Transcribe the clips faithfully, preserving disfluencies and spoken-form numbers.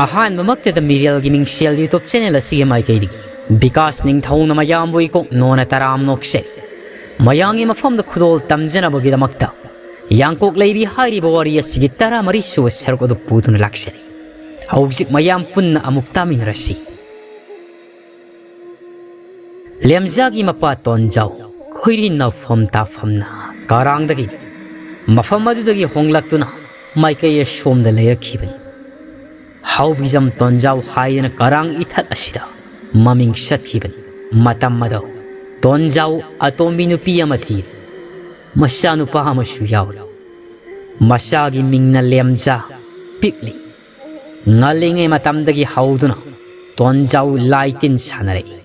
ꯑꯍꯥꯟꯕꯃꯛꯇꯗ ꯃꯤꯔꯦꯜꯒꯤ ꯃꯤꯡꯁꯦꯜ YouTube channel ꯑꯁꯤꯒꯤ ꯃꯥꯏꯀꯩꯗꯒꯤ ꯕꯤꯀꯥꯁ ꯅꯤꯡꯊꯧꯅ ꯃꯌꯥꯝꯕꯨ ꯏꯀꯣꯛ ꯅꯣꯅ ꯇꯔꯥꯝ ꯅꯣꯛꯆꯔꯤ꯫ ꯃꯌꯥꯝꯒꯤ ꯃꯐꯝꯗ ꯈꯨꯗꯣꯜ ꯇꯝꯖꯅꯕꯒꯤꯗꯃꯛꯇ ꯌꯥꯡꯀꯣꯛ ꯂꯩꯕꯤ ꯍꯥꯏꯔꯤꯕ ꯋꯥꯔꯤ ꯑꯁꯤꯒꯤ ꯇꯔꯥꯃꯔꯤ ꯁꯨꯕ ꯁꯔꯨꯛ ꯑꯗꯨ ꯄꯨꯗꯨꯅ ꯂꯥꯛꯆꯔꯤ꯫ ꯍꯧꯖꯤꯛ ꯃꯌꯥꯝ ꯄꯨꯟꯅ ꯑꯃꯨꯛ ꯇꯥꯃꯤꯟꯅꯔꯁꯤ꯫ ꯂꯦꯝꯖꯥꯒꯤ ꯃꯄꯥ ꯇꯣꯟꯖꯥꯎ ꯈꯣꯏꯔꯤ ꯅꯧꯐꯝ ꯇꯥꯐꯝꯅ ꯀꯔꯥꯡꯗꯒꯤ ꯃꯐꯝ ꯑꯗꯨꯗꯒꯤ ꯍꯣꯡꯂꯛꯇꯨꯅ ꯃꯥꯏꯀꯩ ꯑꯁꯣꯝꯗ ꯂꯩꯔꯛꯈꯤꯕꯅꯤ꯫ ꯍꯥꯎꯕꯤꯖꯝ ꯇꯣꯟꯖꯥꯎ ꯍꯥꯏꯗꯅ ꯀꯔꯥꯡ ꯏꯊꯠ ꯑꯁꯤꯗ ꯃꯃꯤꯡ ꯆꯠꯈꯤꯕꯅꯤ꯫ ꯃꯇꯝ ꯑꯗꯨ ꯇꯣꯟꯖꯥꯎ ꯑꯇꯣꯝꯕꯤ ꯅꯨꯄꯤ ꯑꯃ ꯊꯤꯔꯤ꯫ ꯃꯆꯥꯅꯨꯄꯥ ꯑꯃꯁꯨ ꯌꯥꯎꯔꯤ꯫ ꯃꯆꯥꯒꯤ ꯃꯤꯡꯅ ꯂꯦꯝꯖꯥ꯫ ꯄꯤꯛꯂꯤ꯫ ꯉꯜꯂꯤꯉꯩ ꯃꯇꯝꯗꯒꯤ ꯍꯧꯗꯨꯅ ꯇꯣꯟꯖꯥꯎ ꯂꯥꯏ ꯇꯤꯟ ꯁꯥꯟꯅꯔꯛꯏ꯫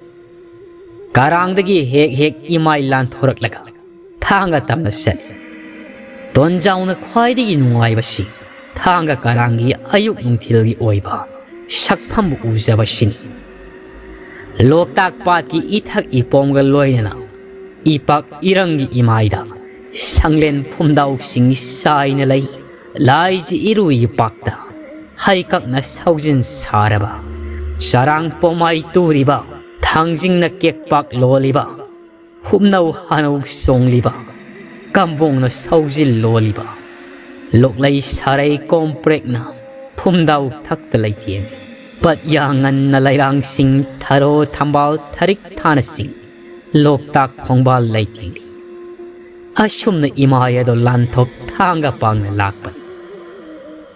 ꯀꯔꯥꯡꯗꯒꯤ ꯍꯦꯛ ꯍꯦꯛ ꯏꯃꯥꯏ ꯂꯥꯟꯊꯣꯔꯛꯂꯒ ꯊꯥꯡꯒ ꯇꯝꯅ ꯆꯠꯂꯤ꯫ ꯇꯣꯟꯖꯥꯎꯅ ꯈ꯭ꯋꯥꯏꯗꯒꯤ ꯅꯨꯡꯉꯥꯏꯕꯁꯤ ꯊꯥꯡꯒ ꯀꯔꯥꯡꯒꯤ ꯑꯌꯨꯛ ꯅꯨꯡꯊꯤꯜꯒꯤ ꯑꯣꯏꯕ ꯁꯛꯐꯝꯕꯨ ꯎꯖꯕꯁꯤꯅꯤ꯫ ꯂꯣꯛꯇꯥꯛ ꯄꯥꯠꯀꯤ ꯏꯊꯛ ꯏꯄꯣꯝꯒ ꯂꯣꯏꯅꯅ ꯏꯄꯥꯛ ꯏꯔꯪꯒꯤ ꯏꯃꯥꯏꯗ ꯁꯪꯂꯦꯟ ꯐꯨꯝꯗꯥꯎꯁꯤꯡ ꯆꯥꯏꯅ ꯂꯩ꯫ ꯂꯥꯏꯖꯤ ꯏꯔꯨ ꯏꯄꯥꯛꯇ ꯍꯩꯀꯛꯅ ꯁꯧꯖꯤꯟ ꯁꯥꯔꯕ, ꯆꯔꯥꯡ ꯄꯣꯃꯥꯏ ꯇꯨꯔꯤꯕ, ꯊꯥꯡꯖꯤꯡꯅ ꯀꯦꯛꯄꯥꯛ ꯂꯣꯜꯂꯤꯕ, ꯍꯨꯞꯅꯧ ꯍꯥꯅꯧ ꯆꯣꯡꯂꯤꯕ, ꯀꯝꯕꯣꯡꯅ ꯁꯧꯖꯤꯜ ꯂꯣꯜꯂꯤꯕ, ꯂꯣꯛꯂꯩ ꯁꯥꯔꯩ ꯀꯣꯝꯄ꯭ꯔꯦꯛꯅ ꯐꯨꯝꯗꯥꯎ ꯊꯛꯇ ꯂꯩꯇꯦꯡꯂꯤ꯫ ꯄꯠꯌꯥ ꯉꯟꯅ ꯂꯩꯔꯥꯡꯁꯤꯡ ꯊꯔꯣ ꯊꯝꯕꯥꯜ ꯊꯔꯤꯛ ꯊꯥꯅꯁꯤꯡ ꯂꯣꯛꯇꯥꯛ ꯈꯣꯡꯕꯥꯜ ꯂꯩꯇꯦꯡꯂꯤ꯫ ꯑꯁꯨꯝꯅ ꯏꯃꯥꯏ ꯑꯗꯣ ꯂꯥꯟꯊꯣꯛ ꯊꯥꯡꯒ ꯄꯥꯡꯅ ꯂꯥꯛꯄꯅꯤ꯫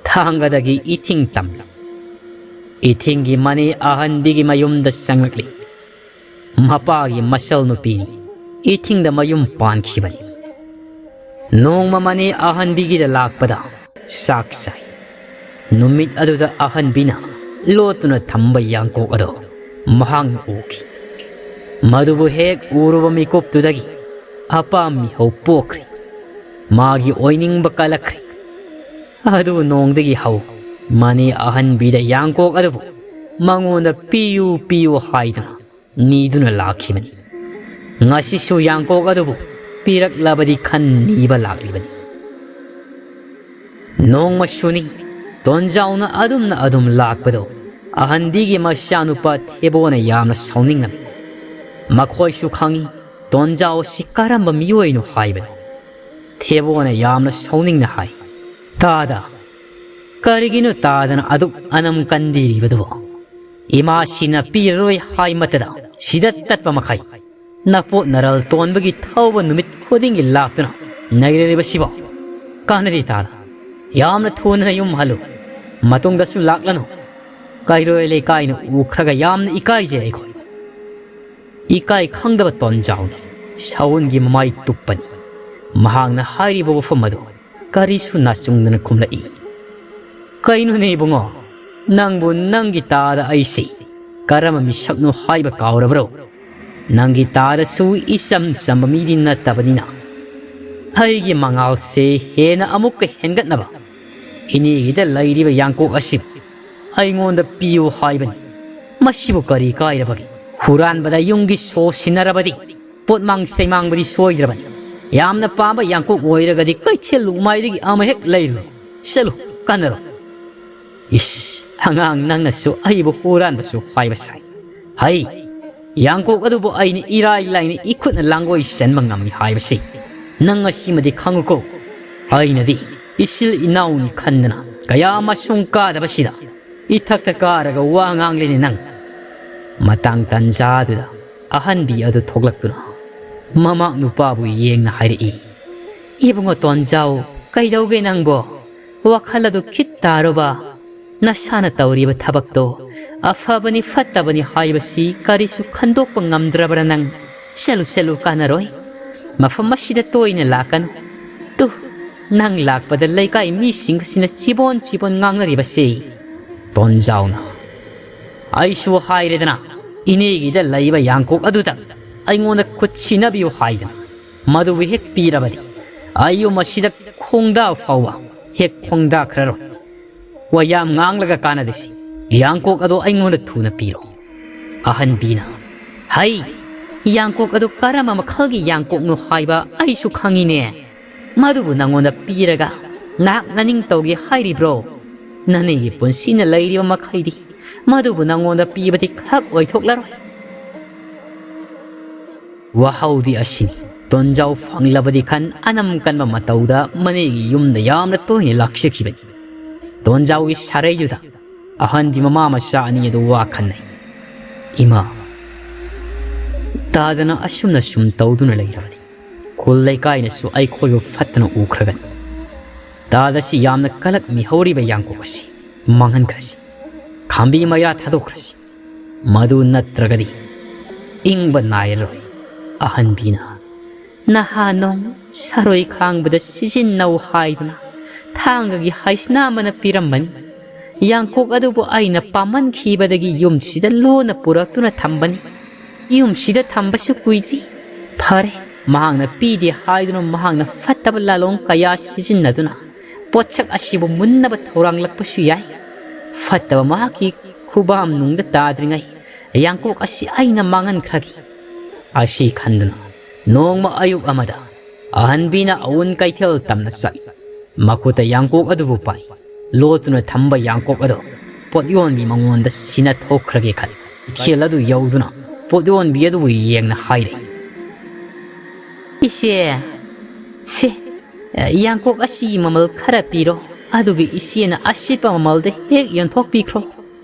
ꯊꯥꯡꯒꯗꯒꯤ ꯏꯊꯤꯡ ꯇꯝꯂꯤ꯫ ꯏꯊꯤꯡꯒꯤ ꯃꯅꯤ ꯑꯍꯟꯕꯤꯒꯤ ꯃꯌꯨꯝꯗ ꯆꯪꯂꯛꯂꯤ꯫ ꯃꯄꯥꯒꯤ ꯃꯆꯜ ꯅꯨꯄꯤꯅꯤ꯫ ꯏꯊꯤꯡꯗ ꯃꯌꯨꯝ ꯄꯥꯟꯈꯤꯕꯅꯤ꯫ ꯅꯣꯡꯃ ꯃꯅꯤ ꯑꯍꯟꯕꯤꯒꯤꯗ ꯂꯥꯛꯄꯗ ꯆꯥꯛ ꯆꯥꯏ꯫ ꯅꯨꯃꯤꯠ ꯑꯗꯨꯗ ꯑꯍꯟꯕꯤꯅ ꯂꯣꯠꯇꯨꯅ ꯊꯝꯕ ꯌꯥꯡꯀꯣꯛ ꯑꯗꯣ ꯃꯍꯥꯛꯅ ꯎꯈꯤ꯫ ꯃꯗꯨꯕꯨ ꯍꯦꯛ ꯎꯔꯨꯕ ꯃꯤꯀꯨꯞꯇꯨꯗꯒꯤ ꯑꯄꯥꯝ ꯃꯤꯍꯧ ꯄꯣꯛꯈ꯭ꯔꯦ꯫ ꯃꯥꯒꯤ ꯑꯣꯏꯅꯤꯡꯕ ꯀꯜꯂꯛꯈ꯭ꯔꯦ꯫ ꯑꯗꯨ ꯅꯣꯡꯗꯒꯤ ꯍꯧ ꯃꯅꯤ ꯑꯍꯟꯕꯤꯗ ꯌꯥꯡꯀꯣꯛ ꯑꯗꯨꯕꯨ ꯃꯉꯣꯟꯗ ꯄꯤꯌꯨ ꯄꯤꯌꯨ ꯍꯥꯏꯗꯨꯅ ꯅꯤꯗꯨꯅ ꯂꯥꯛꯈꯤꯕꯅꯤ꯫ ꯉꯁꯤꯁꯨ ꯌꯥꯡꯀꯣꯛ ꯑꯗꯨꯕꯨ ꯄꯤꯔꯛꯂꯕꯗꯤ ꯈꯟ ꯅꯤꯕ ꯂꯥꯛꯂꯤꯕꯅꯤ꯫ ꯅꯣꯡꯃꯁꯨꯅꯤ ꯇꯣꯟꯖꯥꯎꯅ ꯑꯗꯨꯝꯅ ꯑꯗꯨꯝ ꯂꯥꯛꯄꯗꯣ ꯑꯍꯟꯕꯤꯒꯤ ꯃꯆꯥꯅꯨꯄꯥ ꯊꯦꯕꯣꯅ ꯌꯥꯝꯅ ꯁꯥꯎꯅꯤꯡꯂꯝꯃꯤ꯫ ꯃꯈꯣꯏꯁꯨ ꯈꯪꯏ ꯇꯣꯟꯖꯥꯎ ꯑꯁꯤ ꯀꯔꯝꯕ ꯃꯤꯑꯣꯏꯅꯣ ꯍꯥꯏꯕꯗꯣ꯫ ꯊꯦꯕꯣꯅ ꯌꯥꯝꯅ ꯁꯥꯎꯅꯤꯡꯅ ꯍꯥꯏ, "ꯇꯥꯗ, ꯀꯔꯤꯒꯤꯅꯣ ꯇꯥꯗꯅ ꯑꯗꯨꯛ ꯑꯅꯝ ꯀꯟꯕꯤꯔꯤꯕꯗꯨꯕꯣ? ꯏꯃꯥꯁꯤꯅ ꯄꯤꯔꯔꯣꯏ ꯍꯥꯏꯃꯇꯗ ꯁꯤꯗ ꯇꯠꯄ ꯃꯈꯩ ꯅꯄꯣꯠ ꯅꯔꯜ ꯇꯣꯟꯕꯒꯤ ꯊꯧꯕ ꯅꯨꯃꯤꯠ ꯈꯨꯗꯤꯡꯒꯤ ꯂꯥꯛꯇꯨꯅ ꯅꯩꯔꯔꯤꯕꯁꯤꯕꯣ? ꯀꯥꯟꯅꯗꯦ ꯇꯥꯗ꯫ ꯌꯥꯝꯅ ꯊꯨꯅ ꯌꯨꯝ ꯍꯜꯂꯨ꯫ ꯃꯇꯨꯡꯗꯁꯨ ꯂꯥꯛꯂꯅꯨ꯫ ꯀꯩꯔꯣꯏ ꯂꯩꯀꯥꯏꯅ ꯎꯈ꯭ꯔꯒ ꯌꯥꯝꯅ ꯏꯀꯥꯏꯖꯩ ꯑꯩꯈꯣꯏ꯫" ꯏꯀꯥꯏ ꯈꯪꯗꯕ ꯇꯣꯟꯖꯥꯎꯅ ꯁꯥꯎꯟꯒꯤ ꯃꯃꯥꯏ ꯇꯨꯞꯄꯅꯤ꯫ ꯃꯍꯥꯛꯅ ꯍꯥꯏꯔꯤꯕ ꯋꯥꯐꯝ ꯑꯗꯨ ꯀꯔꯤꯁꯨ ꯅꯥꯆꯨꯡꯗꯅ ꯈꯨꯝꯂꯛꯏ꯫ "ꯀꯩꯅꯣꯅꯦ ꯏꯕꯨꯡꯉꯣ, ꯅꯪꯕꯨ ꯅꯪꯒꯤ ꯇꯥꯗ ꯑꯩꯁꯤ ꯀꯔꯝꯕ ꯃꯤꯁꯛꯅꯣ ꯍꯥꯏꯕ ꯀꯥꯎꯔꯕ꯭ꯔꯣ? ꯅꯪꯒꯤ ꯇꯥꯗꯁꯨ ꯏꯆꯝ ꯆꯝꯕ ꯃꯤꯗꯤ ꯅꯠꯇꯕꯅꯤꯅ ꯑꯩꯒꯤ ꯃꯉꯥꯜꯁꯦ ꯍꯦꯟꯅ ꯑꯃꯨꯛꯀ ꯍꯦꯟꯒꯠꯅꯕ ꯏꯅꯦꯒꯤꯗ ꯂꯩꯔꯤꯕ ꯌꯥꯡꯀꯣꯛ ꯑꯁꯤꯕꯨ ꯑꯩꯉꯣꯟꯗ ꯄꯤꯌꯨ ꯍꯥꯏꯕꯅꯤ꯫ ꯃꯁꯤꯕꯨ ꯀꯔꯤ ꯀꯥꯏꯔꯕꯒꯦ? ꯍꯨꯔꯥꯟꯕꯗ ꯌꯨꯝꯒꯤ ꯁꯣ ꯁꯤꯟꯅꯔꯕꯗꯤ ꯄꯣꯠꯃꯥꯡ ꯆꯩꯃꯥꯡꯕꯗꯤ ꯁꯣꯏꯗ꯭ꯔꯕꯅꯤ꯫ ꯌꯥꯝꯅ ꯄꯥꯝꯕ ꯌꯥꯡꯀꯣꯛ ꯑꯣꯏꯔꯒꯗꯤ ꯀꯩꯊꯦꯜ ꯂꯨꯛꯃꯥꯏꯗꯒꯤ ꯑꯃ ꯍꯦꯛ ꯂꯩꯔꯨꯔꯣ꯫ ꯆꯠꯂꯨ, ꯀꯥꯟꯅꯔꯣ꯫" "ꯏꯁ, ꯑꯉꯥꯡ ꯅꯪꯅꯁꯨ ꯑꯩꯕꯨ ꯍꯨꯔꯥꯟꯕꯁꯨ ꯍꯥꯏꯕ ꯁꯥꯏ꯫ ꯍꯩ, ꯌꯥꯡꯀꯣꯛ ꯑꯗꯨꯕꯨ ꯑꯩꯅ ꯏꯔꯥꯏ ꯂꯥꯏꯅ ꯏꯈꯨꯠꯅ ꯂꯥꯡꯒꯣꯏ ꯆꯟꯕ ꯉꯝꯃꯤ ꯍꯥꯏꯕꯁꯤ ꯅꯪ ꯉꯁꯤꯃꯗꯤ ꯈꯪꯉꯨꯀꯣ꯫ ꯑꯩꯅꯗꯤ ꯏꯆꯤꯜ ꯏꯅꯥꯎꯅꯤ ꯈꯟꯗꯅ ꯀꯌꯥ ꯃꯁꯨꯡ ꯀꯥꯗꯕꯁꯤꯗ ꯏꯊꯛꯇ ꯀꯥꯔꯒ ꯋꯥ ꯉꯥꯡꯂꯤꯅꯦ ꯅꯪ꯫" ꯃꯇꯥꯡ ꯇꯟꯖꯥꯗꯨꯗ ꯑꯍꯟꯕꯤ ꯑꯗꯨ ꯊꯣꯛꯂꯛꯇꯨꯅ ꯃꯃꯥꯛ ꯅꯨꯄꯥꯕꯨ ꯌꯦꯡꯅ ꯍꯥꯏꯔꯛꯏ, "ꯏꯕꯨꯡꯉꯣ ꯇꯣꯟꯖꯥꯎ, ꯀꯩꯗꯧꯒꯦ ꯅꯪꯕꯣ? ꯋꯥꯈꯜ ꯑꯗꯨ ꯈꯤꯠ ꯇꯥꯔꯨꯕ꯫ ꯅꯁꯥꯅ ꯇꯧꯔꯤꯕ ꯊꯕꯛꯇꯣ ꯑꯐꯕꯅꯤ ꯐꯠꯇꯕꯅꯤ ꯍꯥꯏꯕꯁꯤ ꯀꯔꯤꯁꯨ ꯈꯟꯗꯣꯛꯄ ꯉꯝꯗ꯭ꯔꯕꯔꯥ ꯅꯪ? ꯆꯠꯂꯨ, ꯆꯠꯂꯨ, ꯀꯥꯟꯅꯔꯣꯏ꯫ ꯃꯐꯝ ꯑꯁꯤꯗ ꯇꯣꯏꯅ ꯂꯥꯛꯀꯅꯨ꯫ ꯇꯨ, ꯅꯪ ꯂꯥꯛꯄꯗ ꯂꯩꯀꯥꯏ ꯃꯤꯁꯤꯡ ꯑꯁꯤꯅ ꯆꯤꯕꯣꯟ ꯆꯤꯕꯣꯟ ꯉꯥꯡꯅꯔꯤꯕꯁꯤ꯫" ꯇꯣꯟꯖꯥꯎꯅ, "ꯑꯩꯁꯨ ꯍꯥꯏꯔꯦꯗꯅ, ꯏꯅꯦꯒꯤꯗ ꯂꯩꯕ ꯌꯥꯡꯀꯣꯛ ꯑꯗꯨꯗ ꯑꯩꯉꯣꯟꯗ ꯈꯨꯠ ꯁꯤꯟꯅꯕꯤꯌꯨ ꯍꯥꯏꯗꯅ꯫ ꯃꯗꯨꯕꯨ ꯍꯦꯛ ꯄꯤꯔꯕꯗꯤ ꯑꯩ ꯌꯨꯝ ꯑꯁꯤꯗ ꯈꯣꯡꯗꯥ ꯐꯥꯎꯕ ꯍꯦꯛ ꯈꯣꯡꯗꯥꯈ꯭ꯔꯔꯣꯏ꯫ ꯋꯥ ꯌꯥꯝ ꯉꯥꯡꯂꯒ ꯀꯥꯟꯅꯗꯦꯁꯤ꯫ ꯌꯥꯡꯀꯣꯛ ꯑꯗꯣ ꯑꯩꯉꯣꯟꯗ ꯊꯨꯅ ꯄꯤꯔꯣ꯫" ꯑꯍꯟꯕꯤꯅ, "ꯍꯩ, ꯌꯥꯡꯀꯣꯛ ꯑꯗꯨ ꯀꯔꯝꯕ ꯃꯈꯜꯒꯤ ꯌꯥꯡꯀꯣꯛꯅꯣ ꯍꯥꯏꯕ ꯑꯩꯁꯨ ꯈꯪꯉꯤꯅꯦ꯫ ꯃꯗꯨꯕꯨ ꯅꯪꯉꯣꯟꯗ ꯄꯤꯔꯒ ꯅꯍꯥꯛ ꯅꯅꯤꯡ ꯇꯧꯒꯦ ꯍꯥꯏꯔꯤꯕ꯭ꯔꯣ? ꯅꯅꯦꯒꯤ ꯄꯨꯟꯁꯤꯅ ꯂꯩꯔꯤꯕ ꯃꯈꯩꯗꯤ ꯃꯗꯨꯕꯨ ꯅꯉꯣꯟꯗ ꯄꯤꯕꯗꯤ ꯈꯛ ꯑꯣꯏꯊꯣꯛꯂꯔꯣꯏ꯫ ꯋꯥꯍꯧꯗꯤ ꯑꯁꯤꯅꯤ꯫ ꯇꯣꯟꯖꯥꯎ ꯐꯪꯂꯕꯗꯤ ꯈꯟ ꯑꯅꯝ ꯀꯟꯕ ꯃꯇꯧꯗ ꯃꯅꯦꯒꯤ ꯌꯨꯝꯗ ꯌꯥꯝꯅ ꯇꯣꯏꯅ ꯂꯥꯛꯆꯈꯤꯕꯅꯤ꯫ ꯇꯣꯟꯖꯥꯎꯒꯤ ꯁꯥꯔꯩꯗꯨꯗ ꯑꯍꯟꯗꯤ ꯃꯃꯥ ꯃꯆꯥ ꯑꯅꯤ ꯑꯗꯨ ꯋꯥ ꯈꯟꯅꯩ꯫ "ꯏꯃꯥ, ꯇꯥꯗꯅ ꯑꯁꯨꯝꯅ ꯁꯨꯝ ꯇꯧꯗꯨꯅ ꯂꯩꯔꯕꯗꯤ ꯈꯨꯜ ꯂꯩꯀꯥꯏꯅꯁꯨ ꯑꯩꯈꯣꯏꯕꯨ ꯐꯠꯇꯅ ꯎꯈ꯭ꯔꯒꯅꯤ꯫ ꯇꯥꯗ ꯁꯤ ꯌꯥꯝꯅ ꯀꯂꯛ ꯃꯤꯍꯧꯔꯤꯕ ꯌꯥꯡꯀꯣꯛ ꯑꯁꯤ ꯃꯥꯡꯍꯟꯈ꯭ꯔꯁꯤ꯫ ꯈꯥꯝꯕꯤ ꯃꯩꯔꯥ ꯊꯥꯗꯣꯛꯈ꯭ꯔꯁꯤ꯫ ꯃꯗꯨ ꯅꯠꯇ꯭ꯔꯒꯗꯤ ꯏꯪꯕ ꯅꯥꯏꯔꯔꯣꯏ ꯑꯍꯟꯕꯤꯅ꯫ ꯅꯍꯥ ꯅꯣꯡ ꯁꯥꯔꯣꯏ ꯈꯥꯡꯕꯗ ꯁꯤꯖꯤꯟꯅꯧ ꯍꯥꯏꯗꯨꯅ ꯊꯥꯡꯒꯒꯤ ꯍꯩꯁꯅꯥ ꯑꯃꯅ ꯄꯤꯔꯝꯕꯅꯤ꯫ ꯌꯥꯡꯀꯣꯛ ꯑꯗꯨꯕꯨ ꯑꯩꯅ ꯄꯥꯝꯃꯟꯈꯤꯕꯗꯒꯤ ꯌꯨꯝꯁꯤꯗ ꯂꯣꯟꯅ ꯄꯨꯔꯛꯇꯨꯅ ꯊꯝꯕꯅꯤ꯫ ꯌꯨꯝꯁꯤꯗ ꯊꯝꯕꯁꯨ ꯀꯨꯏꯗ꯭ꯔꯤ꯫ ꯐꯔꯦ, ꯃꯍꯥꯛꯅ ꯄꯤꯗꯦ ꯍꯥꯏꯗꯨꯅ ꯃꯍꯥꯛꯅ ꯐꯠꯇꯕ ꯂꯥꯂꯣꯡ ꯀꯌꯥ ꯁꯤꯖꯤꯟꯅꯗꯨꯅ ꯄꯣꯠꯁꯛ ꯑꯁꯤꯕꯨ ꯃꯨꯟꯅꯕ ꯊꯧꯔꯥꯡꯂꯛꯄꯁꯨ ꯌꯥꯏ꯫ ꯐꯠꯇꯕ ꯃꯍꯥꯛꯀꯤ ꯈꯨꯕꯥꯝꯅꯨꯡꯗ ꯇꯥꯗ꯭ꯔꯤꯉꯩ ꯌꯥꯡꯀꯣꯛ ꯑꯁꯤ ꯑꯩꯅ ꯃꯥꯡꯍꯟꯈ꯭ꯔꯒꯦ"꯫ ꯑꯁꯤ ꯈꯟꯗꯨꯅ ꯅꯣꯡꯃ ꯑꯌꯨꯛ ꯑꯃꯗ ꯑꯍꯟꯕꯤꯅ ꯑꯋꯨꯟ ꯀꯩꯊꯦꯜ ꯇꯝꯅ ꯆꯠꯂꯤ꯫ ꯃꯈꯨꯠꯇ ꯌꯥꯡꯀꯣꯛ ꯑꯗꯨꯕꯨ ꯄꯥꯏ꯫ ꯂꯣꯠꯇꯨꯅ ꯊꯝꯕ ꯌꯥꯡꯀꯣꯛ ꯑꯗꯨ ꯄꯣꯠ ꯌꯣꯟꯕꯤ ꯃꯉꯣꯟꯗ ꯁꯤꯟꯅꯊꯣꯛꯈ꯭ꯔꯒꯦ ꯈꯜꯂꯤ꯫ ꯀꯩꯊꯦꯜ ꯑꯗꯨ ꯌꯧꯗꯨꯅ ꯄꯣꯠ ꯌꯣꯟꯕꯤ ꯑꯗꯨꯕꯨ ꯌꯦꯡꯅ ꯍꯥꯏꯔꯦ, "ꯏꯆꯦ, ꯁꯦ, ꯌꯥꯡꯀꯣꯛ ꯑꯁꯤꯒꯤ ꯃꯃꯜ ꯈꯔ ꯄꯤꯔꯣ, ꯑꯗꯨꯒ ꯏꯆꯦꯅ ꯑꯁꯤꯠꯄ ꯃꯃꯜꯗ ꯍꯦꯛ ꯌꯣꯟꯊꯣꯛꯄꯤꯈ꯭ꯔꯣ"꯫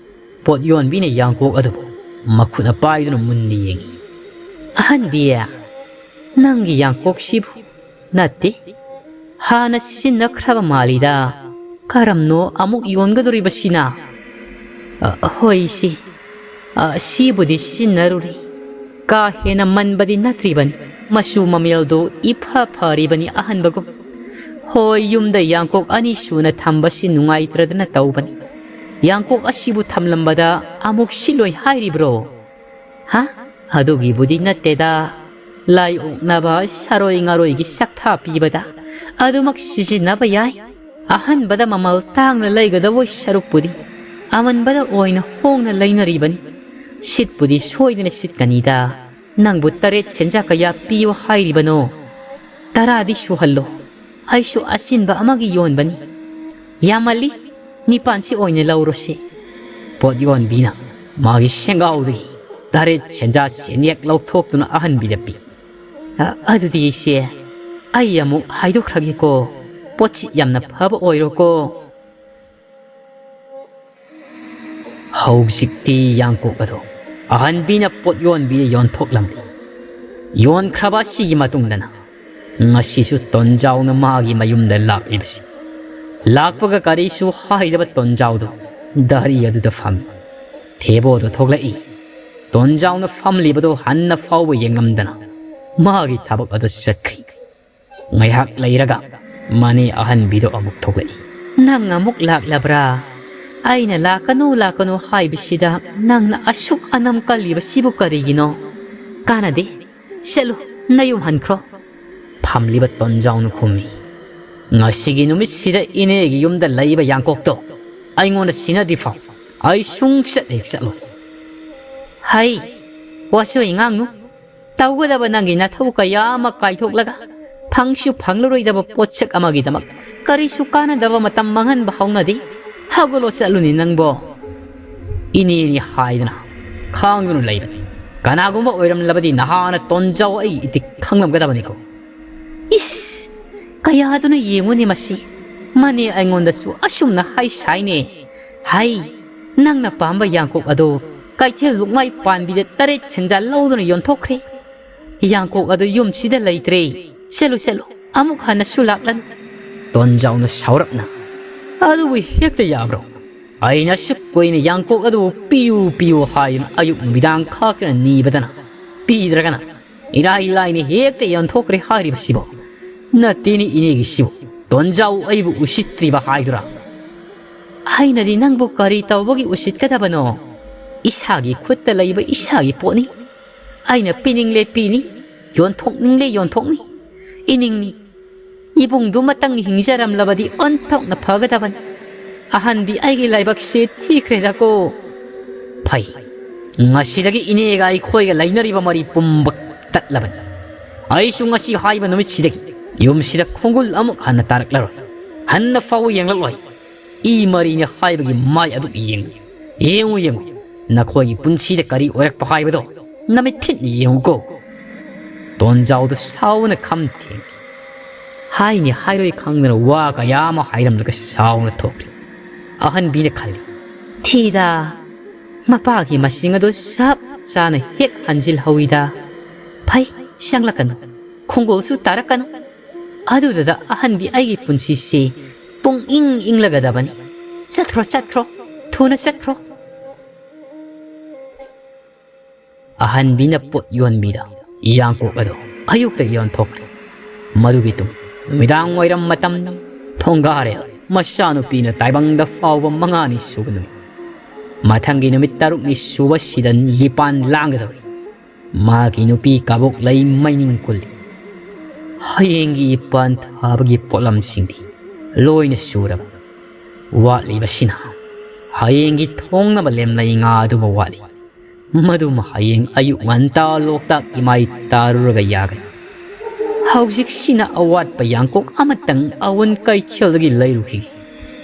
ꯄꯣꯠ ꯌꯣꯟꯕꯤꯅ ꯌꯥꯡꯀꯣꯛ ꯑꯗꯨꯕꯨ ꯃꯈꯨꯠꯅ ꯄꯥꯏꯗꯨꯅ ꯃꯨꯟꯅ ꯌꯦꯡꯏ꯫ "ꯑꯍꯟꯕꯤ, ꯅꯪꯒꯤ ꯌꯥꯡꯀꯣꯛꯁꯤꯕꯨ ꯅꯠꯇꯦ, ꯍꯥꯟꯅ ꯁꯤꯖꯤꯟꯅꯈ꯭ꯔꯕ ꯃꯥꯜꯂꯤꯗ꯫ ꯀꯔꯝꯅꯣ ꯑꯃꯨꯛ ꯌꯣꯟꯒꯗꯧꯔꯤꯕꯁꯤꯅ?" "ꯑ, ꯍꯣꯏ ꯏꯆꯦ, ꯑ, ꯁꯤꯕꯨꯗꯤ ꯁꯤꯖꯤꯟꯅꯔꯨꯔꯦ꯫ ꯀꯥ ꯍꯦꯟꯅ ꯃꯟꯕꯗꯤ ꯅꯠꯇ꯭ꯔꯤꯕꯅꯤ꯫ ꯃꯆꯨ ꯃꯃꯦꯜꯗꯨ ꯏꯐ ꯐꯔꯤꯕꯅꯤ ꯑꯍꯟꯕꯒꯨꯝ꯫ ꯍꯣꯏ, ꯌꯨꯝꯗ ꯌꯥꯡꯀꯣꯛ ꯑꯅꯤ ꯁꯨꯅ ꯊꯝꯕꯁꯤ ꯅꯨꯡꯉꯥꯏꯇ꯭ꯔꯗꯅ ꯇꯧꯕꯅꯤ꯫ ꯌꯥꯡꯀꯣꯛ ꯑꯁꯤꯕꯨ ꯊꯝꯂꯝꯕꯗ ꯑꯃꯨꯛ ꯁꯤꯠꯂꯣꯏ ꯍꯥꯏꯔꯤꯕ꯭ꯔꯣ?" "ꯍꯥ? ꯑꯗꯨꯒꯤꯕꯨꯗꯤ ꯅꯠꯇꯦꯗ꯫ ꯂꯥꯏ ꯑꯣꯛꯅꯕ ꯁꯥꯔꯣꯏ ꯉꯥꯔꯣꯏꯒꯤ ꯆꯥꯛꯊꯥ ꯄꯤꯕꯗ ꯑꯗꯨꯃꯛ ꯁꯤꯖꯤꯟꯅꯕ ꯌꯥꯏ꯫ ꯑꯍꯟꯕꯗ ꯃꯃꯜ ꯇꯥꯡꯅ ꯂꯩꯒꯗꯧꯕ ꯁꯔꯨꯛꯄꯨꯗꯤ ꯑꯃꯟꯕꯗ ꯑꯣꯏꯅ ꯍꯣꯡꯅ ꯂꯩꯅꯔꯤꯕꯅꯤ꯫ ꯁꯤꯠꯄꯨꯗꯤ ꯁꯣꯏꯗꯅ ꯁꯤꯠꯀꯅꯤꯗ꯫ ꯅꯪꯕꯨ ꯇꯔꯦꯠ ꯁꯦꯟꯖꯥ ꯀꯌꯥ ꯄꯤꯌꯨ ꯍꯥꯏꯔꯤꯕꯅꯣ? ꯇꯔꯥꯗꯤ ꯁꯨꯍꯜꯂꯣ꯫ ꯑꯩꯁꯨ ꯑꯆꯤꯟꯕ ꯑꯃꯒꯤ ꯌꯣꯟꯕꯅꯤ꯫ ꯌꯥꯝꯃꯜꯂꯤ꯫ ꯅꯤꯄꯥꯟꯁꯤ ꯑꯣꯏꯅ ꯂꯧꯔꯣꯁꯤ꯫ ꯄꯣꯠ ꯌꯣꯟꯕꯤꯅ ꯃꯥꯒꯤ ꯁꯦꯡꯒꯥꯎꯗꯒꯤ ꯇꯔꯦꯠ ꯁꯦꯟꯖꯥ ꯁꯦꯟꯌꯦꯛ ꯂꯧꯊꯣꯛꯇꯨꯅ ꯑꯍꯟꯕꯤꯗ ꯄꯤ꯫ "ꯑ, ꯑꯗꯨꯗꯤ ꯏꯆꯦ, ꯑꯩ ꯑꯃꯨꯛ ꯍꯥꯏꯗꯣꯛꯈ꯭ꯔꯒꯦꯀꯣ꯫ ꯄꯣꯠꯁꯤ ꯌꯥꯝꯅ ꯐꯕ ꯑꯣꯏꯔꯣꯀꯣ꯫" ꯍꯧꯖꯤꯛꯇꯤ ꯌꯥꯡꯀꯣꯛ ꯑꯗꯣ ꯑꯍꯟꯕꯤꯅ ꯄꯣꯠ ꯌꯣꯟꯕꯤꯗ ꯌꯣꯟꯊꯣꯛꯂꯝꯃꯤ꯫ ꯌꯣꯟꯈ꯭ꯔꯕ ꯑꯁꯤꯒꯤ ꯃꯇꯨꯡꯗꯅ ꯉꯁꯤꯁꯨ ꯇꯣꯟꯖꯥꯎꯅ ꯃꯥꯒꯤ ꯃꯌꯨꯝꯗ ꯂꯥꯛꯂꯤꯕꯁꯤ꯫ ꯂꯥꯛꯄꯒ ꯀꯔꯤꯁꯨ ꯍꯥꯏꯗꯕ ꯇꯣꯟꯖꯥꯎꯗꯣ ꯗꯥꯔꯤ ꯑꯗꯨꯗ ꯐꯝꯃꯤ꯫ ꯊꯦꯕꯣꯗꯣ ꯊꯣꯛꯂꯛꯏ꯫ ꯇꯣꯟꯖꯥꯎꯅ ꯐꯝꯂꯤꯕꯗꯣ ꯍꯟꯅ ꯐꯥꯎꯕ ꯌꯦꯡꯂꯝꯗꯅ ꯃꯥꯒꯤ ꯊꯕꯛ ꯑꯗꯨ ꯆꯠꯈꯤ꯫ ꯉꯥꯏꯍꯥꯛ ꯂꯩꯔꯒ ꯃꯅꯦ ꯑꯍꯟꯕꯤꯗꯣ ꯑꯃꯨꯛ ꯊꯣꯛꯂꯛꯏ꯫ "ꯅꯪ ꯑꯃꯨꯛ ꯂꯥꯛꯂꯕ꯭ꯔꯥ? ꯑꯩꯅ ꯂꯥꯛꯀꯅꯨ, ꯂꯥꯛꯀꯅꯨ ꯍꯥꯏꯕꯁꯤꯗ ꯅꯪꯅ ꯑꯁꯨꯛ ꯑꯅꯝ ꯀꯜꯂꯤꯕꯁꯤꯕꯨ ꯀꯔꯤꯒꯤꯅꯣ? ꯀꯥꯟꯅꯗꯦ, ꯆꯠꯂꯨ, ꯅꯌꯨꯝ ꯍꯟꯈ꯭ꯔꯣ꯫" ꯐꯝꯂꯤꯕ ꯇꯣꯟꯖꯥꯎꯅ ꯈꯨꯝꯃꯤ꯫ "ꯉꯁꯤꯒꯤ ꯅꯨꯃꯤꯠꯁꯤꯗ ꯏꯅꯦꯒꯤ ꯌꯨꯝꯗ ꯂꯩꯕ ꯌꯥꯡꯀꯣꯛꯇꯣ ꯑꯩꯉꯣꯟꯗ ꯁꯤꯟꯅꯗ꯭ꯔꯤ ꯐꯥꯎ ꯑꯩ ꯁꯨꯡꯆꯠ ꯍꯦꯛ ꯆꯠꯂꯣꯏ꯫" "ꯍꯩ, ꯋꯥꯁꯣꯏ ꯉꯥꯡꯅꯨ꯫ ꯇꯧꯒꯗꯕ ꯅꯪꯒꯤ ꯅꯊꯧ ꯀꯌꯥ ꯑꯃ ꯀꯥꯏꯊꯣꯛꯂꯒ ꯐꯪꯁꯨ ꯐꯪꯂꯔꯣꯏꯗꯕ ꯄꯣꯠꯁꯛ ꯑꯃꯒꯤꯗꯃꯛ ꯀꯔꯤꯁꯨ ꯀꯥꯟꯅꯗꯕ ꯃꯇꯝ ꯃꯥꯡꯍꯟꯕ ꯍꯧꯅꯗꯦ꯫ ꯍꯧꯒꯠꯂꯣ, ꯆꯠꯂꯨꯅꯤ ꯅꯪꯕꯣ꯫" "ꯏꯅꯦꯅꯤ ꯍꯥꯏꯗꯅ ꯈꯥꯡꯗꯨꯅ ꯂꯩꯕꯅꯤ꯫ ꯀꯅꯥꯒꯨꯝꯕ ꯑꯣꯏꯔꯝꯂꯕꯗꯤ ꯅꯍꯥꯟꯅ ꯇꯣꯟꯖꯥꯎ ꯑꯩ ꯏꯇꯤꯛ ꯈꯪꯂꯝꯒꯗꯕꯅꯤꯀꯣ꯫" "ꯏꯁ, ꯀꯌꯥꯗꯨꯅ ꯌꯦꯡꯉꯨꯅꯦ ꯃꯁꯤ꯫ ꯃꯅꯦ ꯑꯩꯉꯣꯟꯗꯁꯨ ꯑꯁꯨꯝꯅ ꯍꯥꯏ ꯁꯥꯏꯅꯦ꯫ ꯍꯥꯏ, ꯅꯪꯅ ꯄꯥꯝꯕ ꯌꯥꯡꯀꯣꯛ ꯑꯗꯣ ꯀꯩꯊꯦꯜ ꯂꯨꯛꯃꯥꯏ ꯄꯥꯟꯕꯤꯗ ꯇꯔꯦꯠ ꯁꯦꯟꯖꯥ ꯂꯧꯗꯨꯅ ꯌꯣꯟꯊꯣꯛꯈ꯭ꯔꯦ꯫ ꯌꯥꯡꯀꯣꯛ ꯑꯗꯨ ꯌꯨꯝꯁꯤꯗ ꯂꯩꯇ꯭ꯔꯦ꯫ ꯆꯠꯂꯨ, ꯆꯠꯂꯨ, ꯑꯃꯨꯛ ꯍꯟꯅꯁꯨ ꯂꯥꯛꯂꯅꯨ꯫" ꯇꯣꯟꯖꯥꯎꯅ ꯁꯥꯎꯔꯞꯅ, "ꯑꯗꯨꯕꯨ ꯍꯦꯛꯇ ꯌꯥꯕ꯭ꯔꯣ? ꯑꯩꯅ ꯑꯁꯨꯛ ꯀꯨꯏꯅ ꯌꯥꯡꯀꯣꯛ ꯑꯗꯨꯕꯨ ꯄꯤꯌꯨ, ꯄꯤꯌꯨ ꯍꯥꯏꯗꯨꯅ ꯑꯌꯨꯛ ꯅꯨꯃꯤꯗꯥꯡ ꯈꯥꯛꯇꯅ ꯅꯤꯕꯗꯅ ꯄꯤꯗ꯭ꯔꯒꯅ ꯏꯔꯥꯏ ꯂꯥꯏꯅ ꯍꯦꯛꯇ ꯌꯣꯟꯊꯣꯛꯈ꯭ꯔꯦ ꯍꯥꯏꯔꯤꯕꯁꯤꯕꯨ꯫ ꯅꯠꯇꯦꯅꯦ ꯏꯅꯦꯒꯤꯁꯤꯕꯨ, ꯇꯣꯟꯖꯥꯎ ꯑꯩꯕꯨ ꯎꯁꯤꯠꯇ꯭ꯔꯤꯕ ꯍꯥꯏꯗꯨꯔꯥ?" "ꯑꯩꯅꯗꯤ ꯅꯪꯕꯨ ꯀꯔꯤ ꯇꯧꯕꯒꯤ ꯎꯁꯤꯠꯀꯗꯕꯅꯣ? ꯏꯁꯥꯒꯤ ꯈꯨꯠꯇ ꯂꯩꯕ ꯏꯁꯥꯒꯤ ꯄꯣꯠꯅꯤ꯫ ꯑꯩꯅ ꯄꯤꯅꯤꯡꯂꯦ ꯄꯤꯅꯤ, ꯌꯣꯟꯊꯣꯛꯅꯤꯡꯂꯦ ꯌꯣꯟꯊꯣꯛꯅꯤ꯫ ꯏꯅꯤꯡꯅꯤ, ꯏꯕꯨꯡꯗꯨꯃꯇꯪ ꯍꯤꯡꯖꯔꯝꯂꯕꯗꯤ ꯑꯣꯟꯊꯣꯛꯅ ꯐꯒꯗꯕꯅꯤ꯫ ꯑꯍꯟꯗꯤ ꯑꯩꯒꯤ ꯂꯥꯏꯕꯛꯁꯦ ꯊꯤꯈ꯭ꯔꯦꯗꯀꯣ꯫" "ꯐꯩ, ꯉꯁꯤꯗꯒꯤ ꯏꯅꯦꯒ ꯑꯩꯈꯣꯏꯒ ꯂꯩꯅꯔꯤꯕ ꯃꯔꯤ ꯄꯨꯝꯕ ꯇꯠꯂꯕꯅꯤ꯫ ꯑꯩꯁꯨ ꯉꯁꯤ ꯍꯥꯏꯕ ꯅꯨꯃꯤꯠꯁꯤꯗꯒꯤ ꯌꯨꯝꯁꯤꯗ ꯈꯣꯡꯒꯨꯜ ꯑꯃꯨꯛ ꯍꯟꯅ ꯇꯥꯔꯛꯂꯔꯣꯏ꯫ ꯍꯟꯅ ꯐꯥꯎ ꯌꯦꯡꯂꯛꯂꯣꯏ꯫" ꯏ ꯃꯔꯤꯅꯤ ꯍꯥꯏꯕꯒꯤ ꯃꯥꯏ ꯑꯗꯨ ꯌꯦꯡꯉꯨ꯫ ꯌꯦꯡꯉꯨ, ꯌꯦꯡꯉꯨ꯫ ꯅꯈꯣꯏꯒꯤ ꯄꯨꯟꯁꯤꯗ ꯀꯔꯤ ꯑꯣꯏꯔꯛꯄ ꯍꯥꯏꯕꯗꯣ ꯅꯃꯤꯠ ꯊꯤꯠꯅ ꯌꯦꯡꯉꯨꯀꯣ꯫ ꯇꯣꯟꯖꯥꯎꯗꯨ ꯁꯥꯎꯅ ꯈꯝ ꯊꯦꯡꯈꯤ꯫ ꯍꯥꯏꯅꯤ ꯍꯥꯏꯔꯣꯏ ꯈꯪꯗꯅ ꯋꯥ ꯀꯌꯥ ꯑꯃ ꯍꯥꯏꯔꯝꯂꯒ ꯁꯥꯎꯅ ꯊꯣꯛꯈ꯭ꯔꯦ꯫ ꯑꯍꯟꯕꯤꯅ ꯈꯜꯂꯤ, "ꯊꯤꯗ, ꯃꯄꯥꯒꯤ ꯃꯁꯤꯡ ꯑꯗꯨ ꯆꯞ ꯆꯥꯅ ꯍꯦꯛ ꯍꯟꯖꯤꯜꯍꯧꯏꯗ꯫ ꯐꯩ, ꯆꯪꯂꯛꯀꯅꯨ, ꯈꯣꯡꯒꯣꯜꯁꯨ ꯇꯥꯔꯛꯀꯅꯨ꯫ ꯑꯗꯨꯗꯨꯗ ꯑꯍꯟꯕꯤ ꯑꯩꯒꯤ ꯄꯨꯟꯁꯤꯁꯤ ꯄꯨꯡ ꯏꯪ ꯏꯪꯂꯒꯗꯕꯅꯤ꯫ ꯆꯠꯈ꯭ꯔꯣ, ꯆꯠꯈ꯭ꯔꯣ, ꯊꯨꯅ ꯆꯠꯈ꯭ꯔꯣ"꯫ ꯑꯍꯟꯕꯤꯅ ꯄꯣꯠ ꯌꯣꯟꯕꯤꯗ ꯌꯥꯡꯀꯣꯛ ꯑꯗꯨ ꯑꯌꯨꯛꯇ ꯌꯣꯟꯊꯣꯛꯈ꯭ꯔꯦ꯫ ꯃꯗꯨꯒꯤ ꯇꯨꯡ ꯅꯨꯃꯤꯗꯥꯡ ꯋꯥꯏꯔꯝ ꯃꯇꯝꯗ ꯊꯣꯡꯒꯥꯔꯦꯜ ꯃꯆꯥꯅꯨꯄꯤꯅ ꯇꯥꯏꯕꯪꯗ ꯐꯥꯎꯕ ꯃꯉꯥꯅꯤ ꯁꯨꯕ ꯅꯨꯃꯤꯠ, ꯃꯊꯪꯒꯤ ꯅꯨꯃꯤꯠ ꯇꯔꯨꯛꯅꯤ ꯁꯨꯕꯁꯤꯗ ꯌꯤꯄꯥꯟ ꯂꯥꯡꯒꯗꯧꯔꯤ꯫ ꯃꯍꯥꯛꯀꯤ ꯅꯨꯄꯤ ꯀꯕꯣꯛ ꯂꯩ ꯃꯩꯅꯤꯡ ꯀꯨꯜꯂꯤ꯫ ꯍꯌꯦꯡꯒꯤ ꯏꯄꯥꯟ ꯊꯥꯕꯒꯤ ꯄꯣꯠꯂꯝꯁꯤꯡꯗꯤ ꯂꯣꯏꯅ ꯁꯨꯔꯕ꯫ ꯋꯥꯠꯂꯤꯕꯁꯤꯅ ꯍꯌꯦꯡꯒꯤ ꯊꯣꯡꯅꯕ ꯂꯦꯝꯂꯩ ꯉꯥ ꯑꯗꯨꯃ ꯋꯥꯠꯂꯤ꯫ ꯃꯗꯨꯃ ꯍꯌꯦꯡ ꯑꯌꯨꯛ ꯉꯟꯇꯥ ꯂꯣꯛꯇꯥꯛ ꯏꯃꯥꯏ ꯇꯥꯔꯨꯔꯒ ꯌꯥꯒꯅꯤ꯫ ꯍꯧꯖꯤꯛꯁꯤꯅ ꯑꯋꯥꯠꯄ ꯌꯥꯡꯀꯣꯛ ꯑꯃꯇꯪ ꯑꯋꯨꯟ ꯀꯩꯊꯦꯜꯗꯒꯤ ꯂꯩꯔꯨꯈꯤꯒꯦ꯫